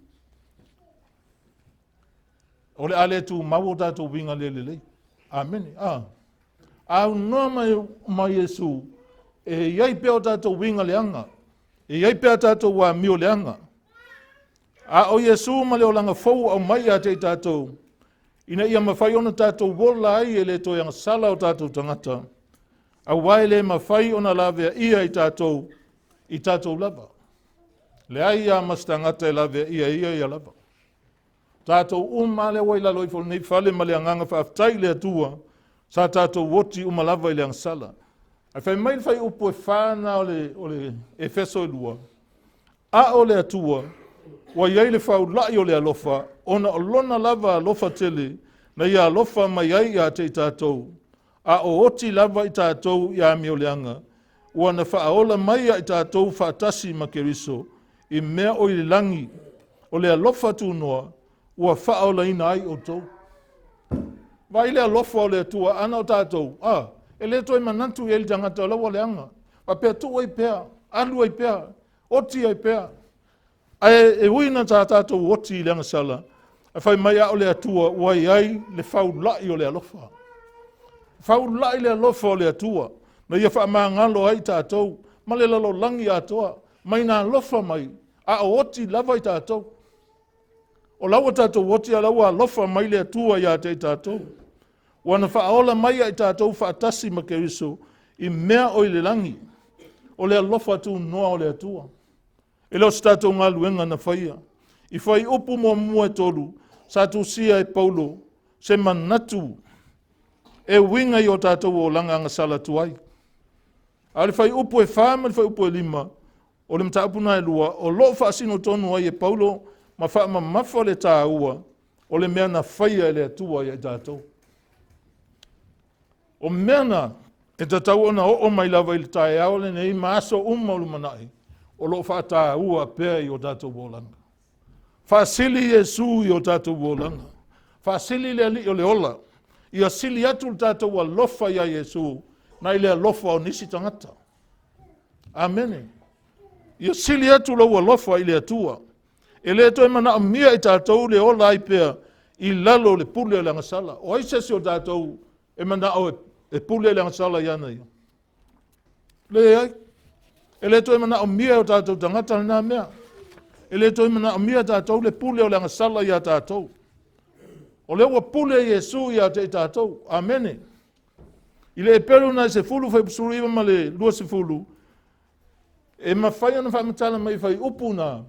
o le a le tumau o tatou uiga le lelei. Amene. A aunoa mai ma Iesu, e i ai pea o tatou uiga leaga, e i ai pea tatou amio leaga. A o Iesu ma le olaga fou ua aumai ia te i tatou, ina ia mafai ona tatou ola ai e le toe agasala o tatou tagata, aua e le mafai ona laveaia i tatou i tatou lava. Leai lava ma se tagata e laveaia e ia ia lava. Tatou uma lea ua i lalo ifo o lenei fale ma le agaga faafetai i le Atua, sa tatou oti uma lava i le agasala. Ae fai mai le fuaiupu e 4 na o le Efeso e 2, a o le Atua ua i ai le faulai o le alofa, ona o lona lava alofa tele na ia alofa mai ai ia te i tatou, a o oti lava i tatou i amioleaga, ua na faaola mai ia i tatou faatasi ma Keriso i mea o i le lagi, o le alofa tunoa ua faaolaina ai outou. Vaai le alofa o le Atua, ana o tatou, a, e le toe manatu i ai le tagata o la ua leaga. Faapea tuu ai pea, alu ai pea, oti ai pea. Ae e ui na sa tatou oti i le agasala, ae fai mai a o le Atua ua i ai le faulai o le alofa. Faulai le alofa o le Atua, na ia faamagalo ai tatou ma le lalolagi atoa, mai na alofa mai, a o oti lava i tatou. O la ua tatou oti, a la ua alofa mai le Atua ia te i tatou. Ua na faaola mai ia i tatou faatasi ma Keriso i mea o i le lagi. O le alofa tunoa o le Atua. E le o se tatou galuega na faia. I fuaiupu muamua e 3, sa tusia e Paulo se manatu e uiga i o tatou olaga agasala tuai. A o le fuaiupu e 4 ma le fuaiupu e 5, o le mataupu na e 2, o lo o faasino tonu ai e Paulo ma faamamafa le taua o le mea na faia e le Atua ia i tatou. O mea na e tatau ona oo mai lava i le taeao lenei ma aso uma o lumanai, o lo o faataua pea i o tatou olaga. Faasili Iesu i o tatou olaga. Faasili le Alii o le ola. Ia sili atu le tatou alofa ia Iesu na i le alofa o nisi tagata. Amene. Ia sili atu lou alofa i le Atua. E le toe manaomia i tatou le ola ai pea i lalo o le pule o le agasala. O ai se isi o tatou e manao e pule le agasala ia na ia? Leai. E le toe manaomia e o tatou tagata lena mea. E le toe manaomia tatou le pule o le agasala ia tatou. O lea ua pule Iesu ia te i tatou. Amene. I le Eperu na 10 fuaiupu 19 ma le 20, e mafai ona faamatala mai fuaiupu na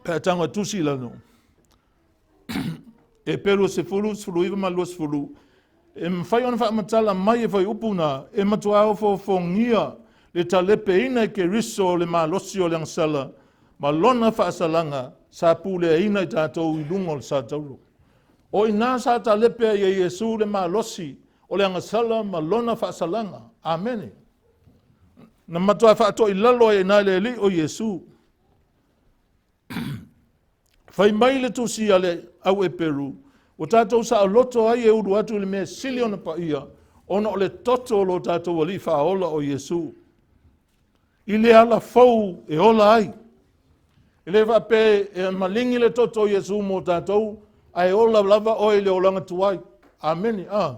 pe a tago e tusi i lalo. Eperu 10, 19 ma le 20, e mafai ona faamatala mai e fuaiupu na e matuā ofoofogia le talepeina e Keriso o le malosi o le agasala ma lona faasalaga sa puleaina i tatou i luga o le satauro. O ina sa talepe ai e Iesu le malosi o le agasala ma lona faasalaga. Amene. Na matuā faatoilalo ai ina le Alii o Iesu. Fai mai le tusi a le au Eperu, Ua tatou saoloto ai e ulu atu i le mea sili ona paia, ona o le toto o lo tatou Alii Faaola o Iesu. I le ala fou e ola ai. E le faapea e maligi le toto o Iesu mo tatou, ae ola lava oe i le olaga tuai. Amene. Ah.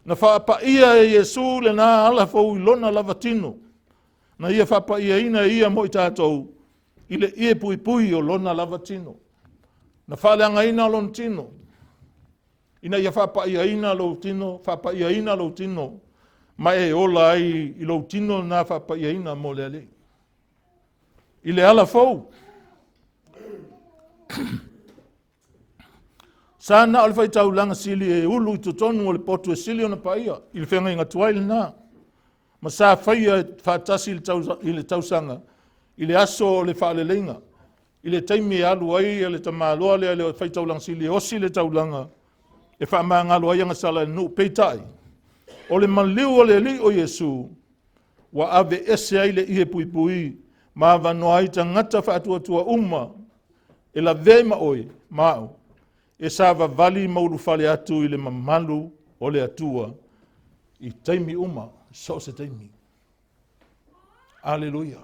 Na faapaia e Iesu lena ala fou i lona lava tino. Na ia faapaiaina e ia mo i tatou i le ie puipui o lona lava tino. Na faaleagaina lona tino ina ia faapaiaina lou tino, faapaiaina lou tino, ma e ola ai i lou tino na faapaiaina mo le Alii. I le ala fou. Sa na o le faitaulaga sili e ulu i totonu o le potu e sili ona paia i le feagaiga tuai lena, ma sa faia faatasi i le tausaga i le aso o le faaleleiga, i le taimi e alu ai le tamaloa lea le faitaulaga sili e osi le taulaga e faamagalo ai agasala i le nuu. Peitai, o le maliu o le Alii o Iesu ua ave ese ai le ie puipui ma avanoa ai tagata faatuatua uma e lavea ma oe ma au e savavali ma ulufale atu i le mamalu o le Atua i taimi uma, so o se taimi. Aleluia.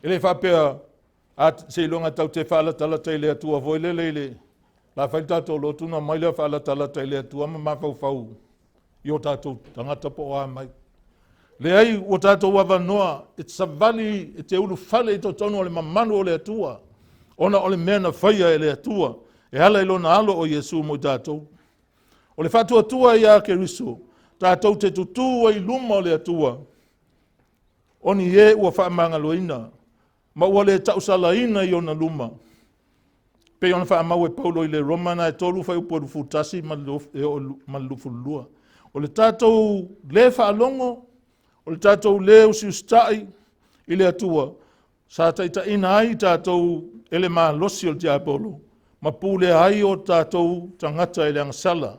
E le faapea a seiloga tatou te faalatalata i le Atua foi lele i le la fai le tatou lotu na mai lea faalatalata i le Atua ma mafaufau i o tatou tagata po o a mai. Leai, ua tatou avanoa e te savali e te ulufale i totonu o le mamalu o le Atua, ona o le mea na faia e le Atua e ala i lona alo o Iesu mo i tatou. O le faatuatua ia Keriso, tatou te tutū ai luma o le Atua, o ni e ua faamagaloina, ma ua le tausalaina i ona luma. Pei ona faamau e Paulo i le Roma na e 3 fuaiupu 21 ma le 22. O le tatou le faalogo, o le tatou le usiusitai i le Atua, sa taitaiina ai tatou e le malosi o le tiapolo, ma pulea ai o tatou tagata i le agasala.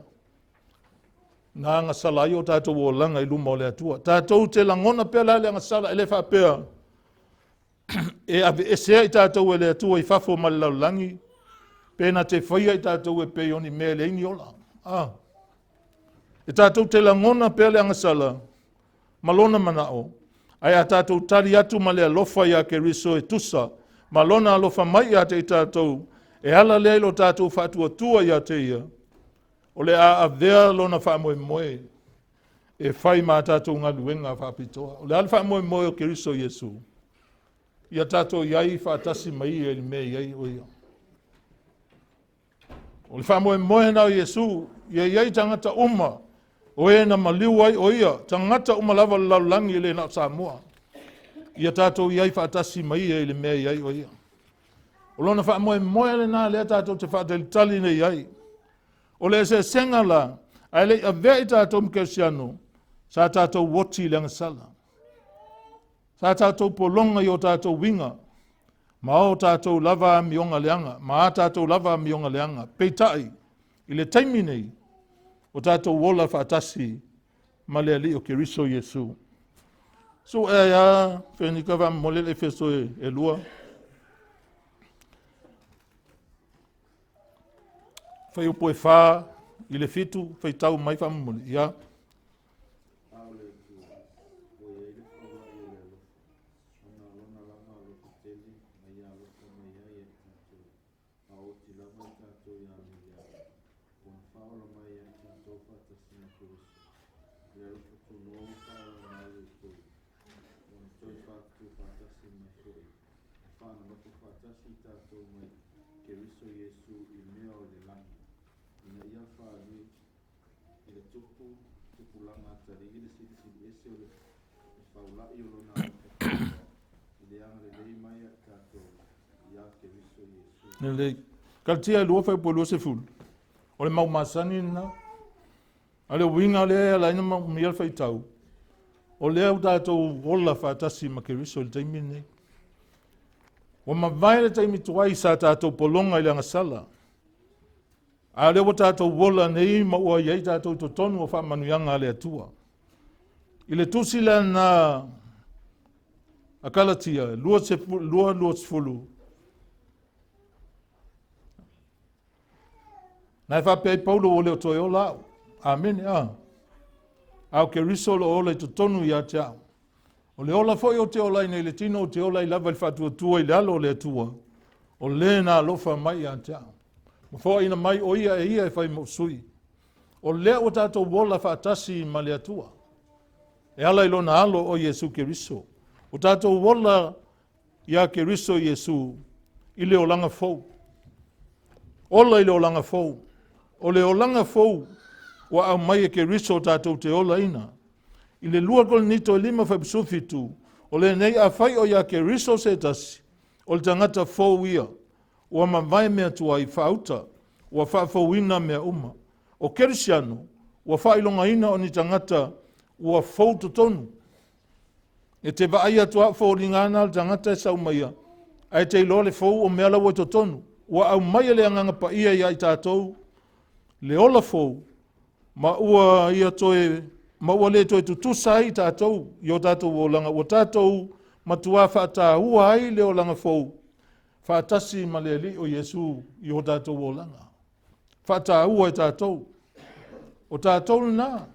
Na agasala ai o tatou olaga i luma o le Atua. Tatou te lagona pea la le agasala, e le faapea e aveesea i tatou e le Atua i fafo ma le lalolagi, pe na te faia i tatou e pei o ni mea e leai ni ola. Ah. E tatou te lagona pea le agasala ma lona manao, ae a tatou tali atu ma le alofa ia Keriso e tusa ma lona alofa mai ia te i tatou, e ala lea i lo tatou faatuatua ia te ia, o le a avea lona faamoemoe e fai ma tatou galuega faapitoa. O le a le faamoemoe o Keriso Iesu? Ia tatou i ai faatasi mai ia i le mea i ai o ia. O le faamoemoe na o Iesu, ia i ai tagata uma, o e na maliu ai o ia, tagata uma lava o le lalolagi e le na o Samoa. Ia tatou i ai faatasi mai ia i le mea i ai o ia. O lona faamoemoe lena lea tatou te faatalitali nei ai. O le eseesega la, ae le i avea i tatou ma kerisiano, sa tatou oti i le agasala. Sa tatou pologa i o tatou uiga, ma o tatou lava amioga leaga, ma a tatou lava amioga leaga. Peitai, i le taimi nei, o tatou ola faatasi ma le Alii o Keriso Iesu. Su e ia, fenika va mole le Efeso e lua. Fuaiupu e 4 i le 7, faitau mai faamomoli. Ia. A o le Atua, ua i ai le faulai o le alofa, ona o lona lava alofa tele na ia alofa mai ai ia i tatou, a o oti lava i tatou i amio leaga, ua na faaola mai ia i tatou faatasi ma Keriso. I le alofa tunoa ua faaola mai ai outou, ua na toe faatutu faatasi mai foi, ma faanonofo faatasi i tatou mai Keriso Iesu i mea o i le lagi, ina ia faaali i le tupu tupulaga atalii le silisili ese o le faulai o lona alofa tunoa i le agalelei mai ia i tatou ia Keriso Iesu. Lelei. Kalatia e 2 fuaiupu 20. O le mau masani lena. A le uiga lea e ala ai ona maumia le faitau, o lea ua tatou ola faatasi ma Keriso i le taimi lenei. Ua mavae le taimi tuai sa tatou pologa i le agasala, a o lea ua tatou ola nei ma ua i ai tatou i totonu o faamanuiaga a le Atua. I le tusi la na a Kalatia 2:20. Na e faapea ai Paulo ua le o toe ola au. Amene. A. A o Keriso o lo o ola i totonu ia te au. O le ola foi ou te ola ai nei le tino, ou te ola ai lava i le faatuatua i le alo o le Atua, o le na alofa mai ia te au. Ma foaina mai o ia e ia e fai mou sui. O lea ua tatou ola faatasi ma le Atua. E ala i lona alo o Iesu Keriso. Ua tatou ola iā Keriso Iesu i le olaga fou. Ola i le olaga fou. O le olaga fou ua aumai e Keriso tatou te olaina. I le 2 Korinito e 5 fuaiupu 17, o lenei afai o iā Keriso se tasi, o le tagata fou ia, ua mavae mea tuai faauta, ua faafouina mea uma. O Kerisiano, ua faailogaina o ni tagata ua fou totonu. E te vaai atu a o foliga ana o le tagata e sau mai ia, ae te iloa le fou o mea la ua i totonu. Ua aumai e le Agaga Paia ia i tatou le ola fou, ma ua ia toe ma ua le toe tutusa ai tatou i o tatou olaga, ua tatou matuā faataua ai le olaga fou faatasi ma le Alii o Iesu i o tatou olaga. Faataua e tatou. O tatou lena.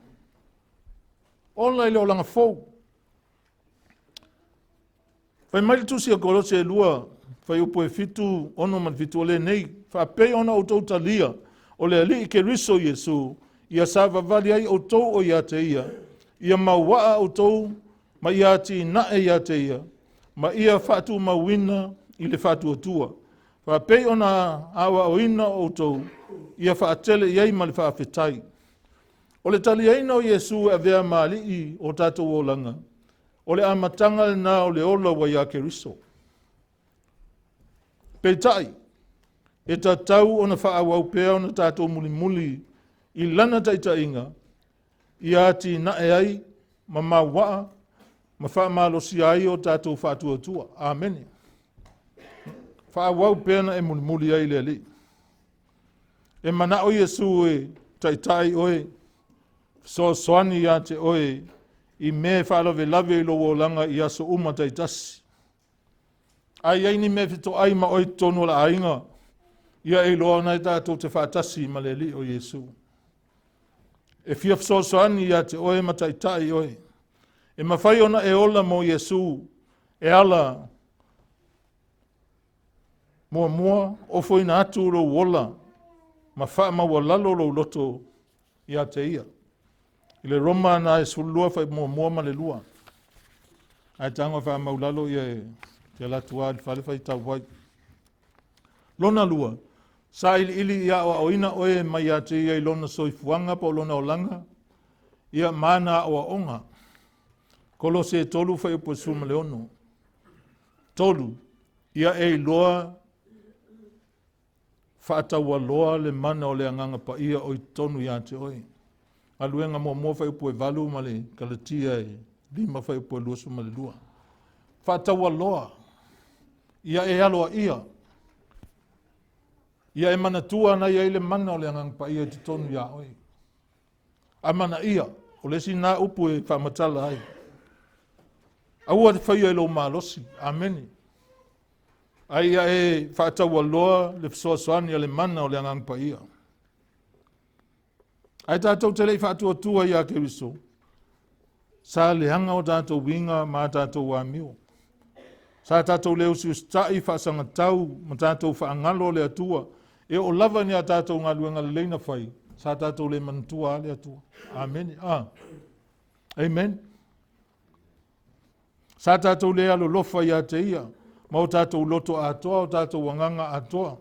Ola i le olaga fou. Fai mai le tusi a Kolose e 2, fuaiupu e 7, 6 ma le 7, o lenei, faapei ona outou talia o le Alii Keriso Iesu, ia savavali ai outou o ia te ia, ia mauaa outou ma ia atinae ia te ia, ma ia faatumauina i le faatuatua. Faapei ona aoaoina outou, ia faatele i ai ma le faafetai. O le taliaina o Iesu e avea ma Alii o tatou olaga, o le amataga lena o le ola ua iā Keriso. Peitai, e tatau ona faaauau pea ona tatou mulimuli i lana taitaiga, ia atinae ai ma mauaa ma faamalosia ai o tatou faatuatua. Amene. Faaauau pea na e mulimuli ai i le Alii. E manao Iesu e taitai oe, fesoasoani ia te oe i mea e faalavelave i lou olaga i aso uma taitasi. A i ai ni mea e fetoai ma oe i totonu o le aiga, ia e iloa ona e tatou te faatasi ma le Alii o Iesu. E fia fesoasoani ia te oe ma taitai oe. E mafai ona e ola mo Iesu e ala muamua ofoina atu lou ola ma faamaualalo lou loto ia te ia. I le Roma na e 12 fai muamua ma le lua. Ae tago faamaulalo ia e te alu atu lava i le fale faitau ai. Lona lua, sailiili ia aoaoina oe mai ia te ia i lona soifuaga po o lona olaga, ia ma ana aoaoga. Kolose 3 fuaiupu e 16. 3, ia e iloa faataualoa le mana o le Agaga Paia o i totonu ia te oe. Galuega muamua fuaiupu e 8 ma le Kalatia e 5 fuaiupu e 22. Faataualoa, ia e aloaia, ia e manatua na i ai le mana o le Agaga Paia i totonu ia oe. Amanaia, o le isi na upu e faamatala ai. Aua te faia i lou malosi. Amene. Ae ia e faataualoa le fesoasoani a le mana o le Agaga Paia. Ae tatou te le i faatuatua iā Keriso, sa leaga o tatou uiga ma a tatou amio. Sa tatou le usiusitai faasagatau ma tatou faagalo le Atua. E oo lava ni a tatou galuega lelei na fai, sa tatou le manatua lava le Atua. Amene. Ah. Amen. Sa tatou le alolofa ia te ia, ma o tatou loto atoa, o tatou agaga atoa.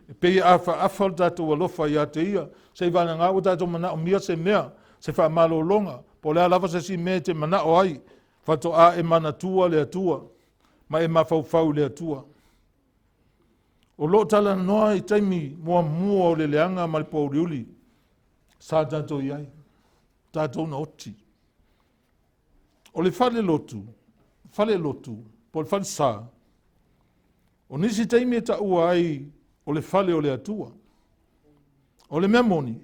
E pei e afaafa le tatou alofa ia te ia, seiavagana ua tatou manaomia se mea, se faamalologa, po o le a lava se isi mea e te manao ai, faatoa e manatua le Atua, ma e mafaufau i le Atua. O lo o talanoa i taimi muamua o le leaga ma le pōuliuli sa tatou i ai, tatou na oti. O le fale lotu, fale lotu, po o le falesa, o nisi taimi e taua ai o le fale o le Atua. O le mea moni,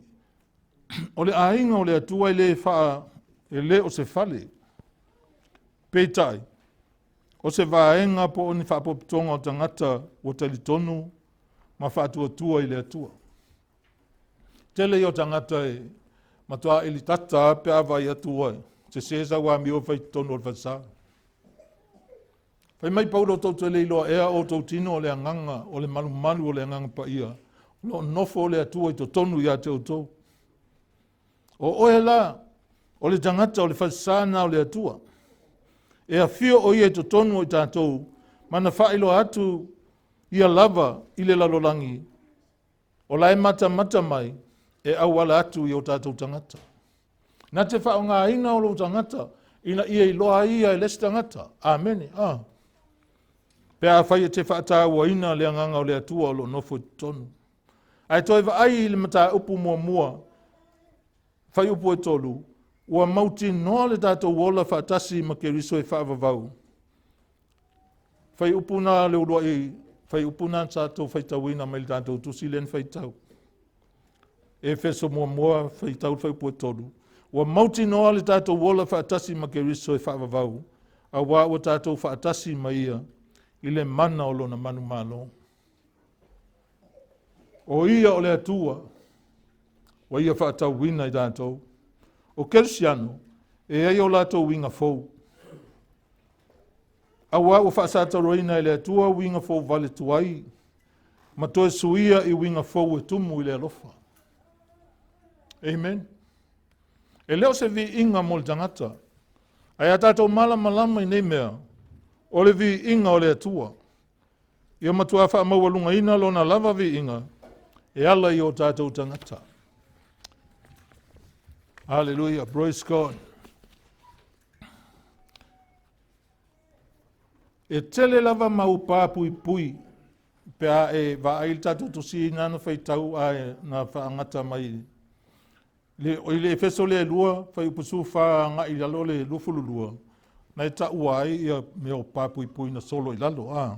o le aiga o le Atua e le, faa, e le o se fale. Peitai, o se vaega po o ni faapopotoga o tagata ua talitonu ma faatuatua i le Atua. Tele ia o tagata e matua ili tata pe a vaai atu ua sese sau amio e fai i totonu o le falesa. Fai mai Paulo tou te le iloa ea outou tino o le agaga o le malumalu o le agaga paia o lo o nofo le Atua i totonu ia te outou. O oe la, o le tagata o le falesa na o le Atua. E afio o ia i totonu o i tatou, ma na faailoa atu ia lava i le lalolagi, o la e matamata mai e auala atu i o tatou tagata. Na te faaaogaina o lou tagata ina ia iloa ai ia e le isi tagata. Amene. Ah. Pe afai e te faatauaina le agaga o le Atua o lo o nofo i totonu. Ae toe vaai i le mataupu muamua, fuaiupu e 3, ua mautinoa le tatou ola faatasi ma Keriso e faavavau. Fuaiupu na le uluai fuaiupu na sa tou faitauina mai le tatou tusi lea na faitau. Efeso muamua faitau le fuaiupu e 3. Ua mautinoa le tatou ola faatasi ma Keriso e faavavau, auā ua tatou faatasi ma ia i le mana o lona manumalo. O ia o le Atua, ua ia faatauina i tatou. O Kerisiano, e i ai o latou uiga fou. Auā ua faasatauroina e le Atua uiga fou vale tuai, ma toe suia i uiga fou e tumu i le alofa. Amen. E le o se viiga mo le tagata, ae a tatou malamalama i nei mea, o le viiga o le Atua. Ia matua faamaualugaina lona lava viiga e ala i o tatou tagata. Hallelujah. Praise God. E tele lava mau pā puipui pe a e vaai le tatou tusi na na faitau a na faagata mai le, i le Efeso le 2, fuaiupu 14 agai i lalo le 22, na e taua ai ia mea o pa puipui na solo i lalo. A.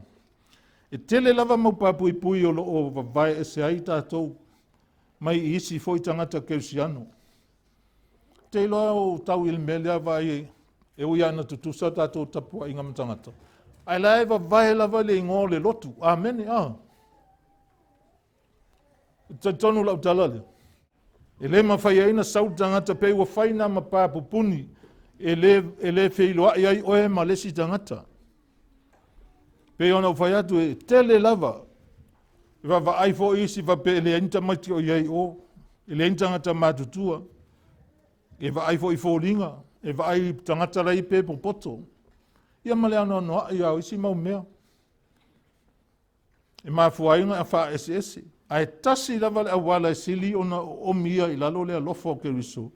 E tele lava mau pa puipui o lo o vavae ese ai tatou mai i isi foi tagata kerisiano. Te iloa o tau i le mea lea vaai e ui lava ina tutusa tatou tapuaiga ma tagata, ae la e vavae lava le igoa o le lotu. Amene. A. Talitonu lau tala lea. E le mafai ai na sau le tagata pei ua fai nā ma pā pupuni e le, e le feiloai ai oe ma le isi tagata. Pei ona ou fai atu e tele lava. E vaavaai foi isi faapea e leai ni tamaiti o i ai i o, e leai ni tagata matutua. E vaai foi i foliga, e vaai i tagata la e pe popoto. Ia ma le anoanoai lava o isi mau mea. E mafua ai ona faaeseese. Ae tasi lava le auala e sili ona oomi ia i lalo le alofa o Keriso,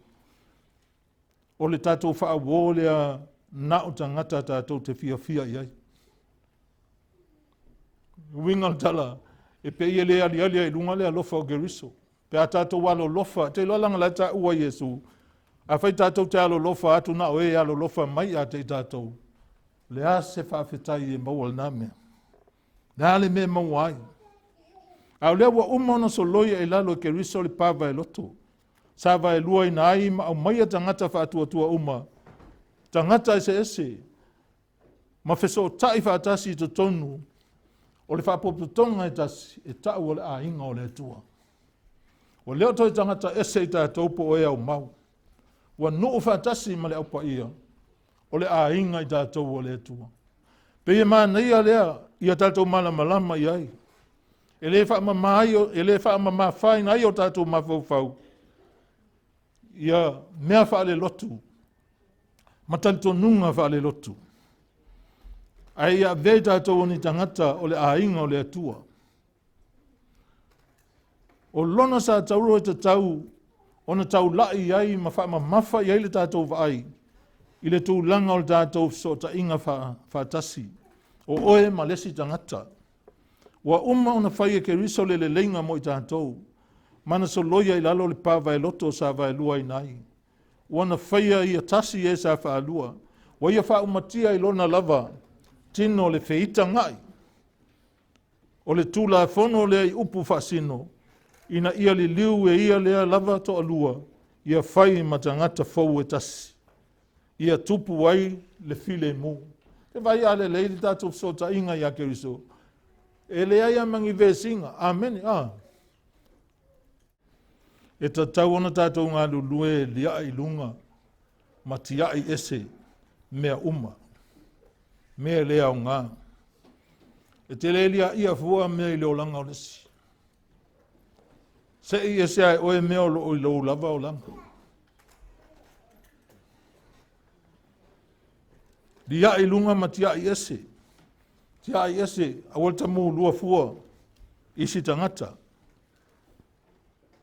o le tatou faauō lea na o tagata tatou te fiafia i ai. Uiga o le tala, e pei e le aliali ai i luga le alofa o Keriso. Pe a tatou alolofa, te iloa leaga la e taua Iesu, afai tatou te alolofa atu na o e alolofa mai ia te i tatou, le a se faafetai e maua lena mea? Le a le mea e maua ai? A o lea ua uma ona soloia i lalo e Keriso le pa vaeloto, sa vaeluaina ai ma aumaia tagata faatuatua uma, tagata eseese, ma fesootai faatasi i totonu o le faapotopotoga e tasi e tau o le aiga o le Atua. Ua le o toe tagata ese i tatou po o e aumau. Ua nuu faatasi ma le Au Paia o le aiga i tatou o le Atua. Pei e manaia lea ia tatou malamalama i ai. E le faamama ai, e le faamamafaina ai o tatou mafaufau ia mea faalelotu ma talitonuga faalelotu. Ae ia avea i tatou o ni tagata o le aiga o le Atua. O lona sa tauro e tatau ona taulai ai ma faamamafa i ai le tatou vaai i le tulaga o le tatou fesootaiga faatasi, o oe ma le isi tagata. Ua uma ona fai e Keriso le leleiga mo i tatou, ma na soloia i lalo le pa vaeloto sa vaeluaina ai. Ua na faia ia tasi e sa faalua, ua ia faaumatia i lona lava tino le feitaga'i o le Tulafono lea i upu faasino, ina ia liliu e ia lea lava toalua ia fai ma tagata fou e tasi, ia tupu ai le filemu. E vaai a lelei le tatou fesootaiga ia Keriso, e leai lava ma ni vesiga. Amene. A. E tatau ona tatou galulue e liaʻi i luga ma tiaʻi ese mea uma, mea e le aoga. E te le liaʻia fua mea i le olaga o le isi. Seʻi ese ae oe mea o loo i lou lava olaga. Liaʻi i luga ma tiaʻi ese. Tiaʻi ese, aua le tamulua fua i isi tagata.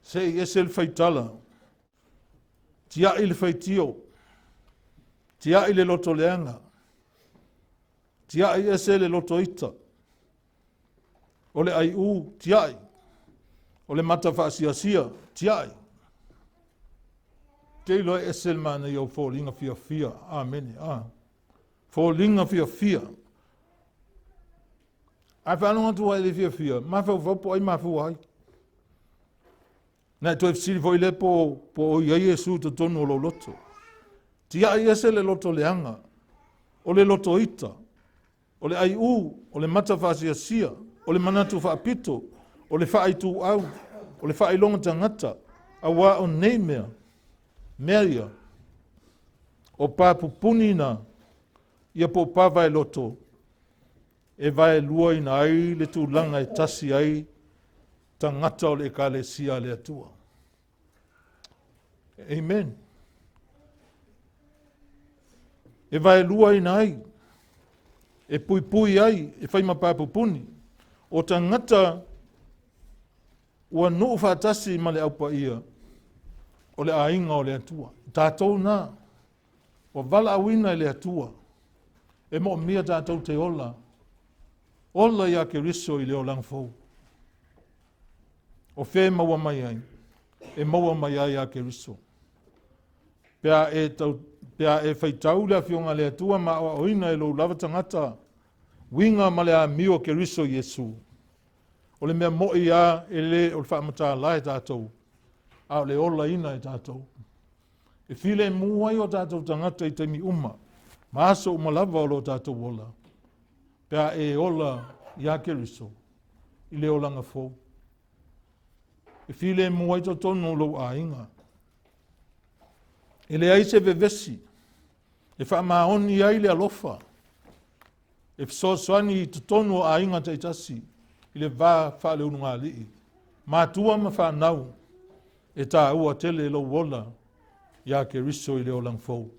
Seʻi ese le faitala. Tiaʻi le faitio. Tiaʻi le loto leaga. Tiaʻi ese le loto ita. O le aiʻū, tiaʻi. O le mata faasiasia, tiaʻi. Te iloa e ese le manaia o foliga fiafia. Amene. Ah. Foliga fiafia. Ae faalogo atu ai le fiafia, mafaufau po o ai mafua ai. Na e toe fesili foi lea po, po o i ai Iesu i totonu o lou loto. Tiaʻi ese le loto leaga, o le loto ita, o le aiʻū, o le mata faasiasia, o le manatu faapito, o le faaituau, o le faailoga tagata, auā o nei mea, mea ia, o pa pupuni na, ia po o pa vaeloto, e vaeluaina ai le tulaga e tasi ai tagata o le Ekalesia a le Atua. Amen. E vaeluaina ai, e puipui ai, e fai ma papupuni. O tagata ua nuu faatasi ma le aupaia o le aiga o le Atua. Tatou na, ua valaauina e le Atua, e moomia tatou te ola, ola iā Keriso i le olaga fou. O fea e maua mai ai? E maua mai ai iā Keriso. Pe a e, tau, pe a e faitau le Afioga a le Atua ma aoaoina e lou lava tagata uiga ma le amio o Keriso Iesu. O le mea moʻi a e le o le faamatala e tatou, a o le olaina e tatou. E filemu ai o tatou tagata i taimi uma, ma aso uma lava o lo tatou ola, pe a e ola iā Keriso i le olaga fou. E filemu ai totonu o lou aiga. E leai se vevesi e faamaoni ai le alofa e fesoasoani i totonu o aiga taitasi i le va faaleulugalii, matua ma fanau, e taua tele lou ola iā Keriso i le olaga fou.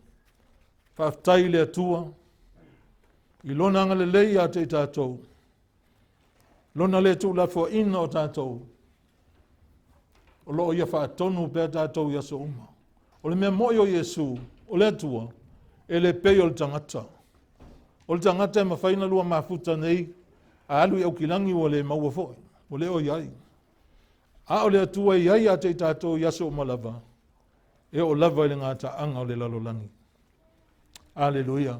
Faafetai i le Atua i lona agalelei ia te i tatou, lona le tuulafoaina o tatou, o loo ia faatonu pea tatou i aso uma. O le mea moi o Iesu, o le Atua, e le pei o le tagata. O le tagata e mafai ona lua mafuta nei, a alu i Aukilagi ua le maua foi, ua le o i ai. A o le Atua e i ai ia te i tatou i aso uma lava, e oo lava i le gataaga o le lalolagi. Aleluia.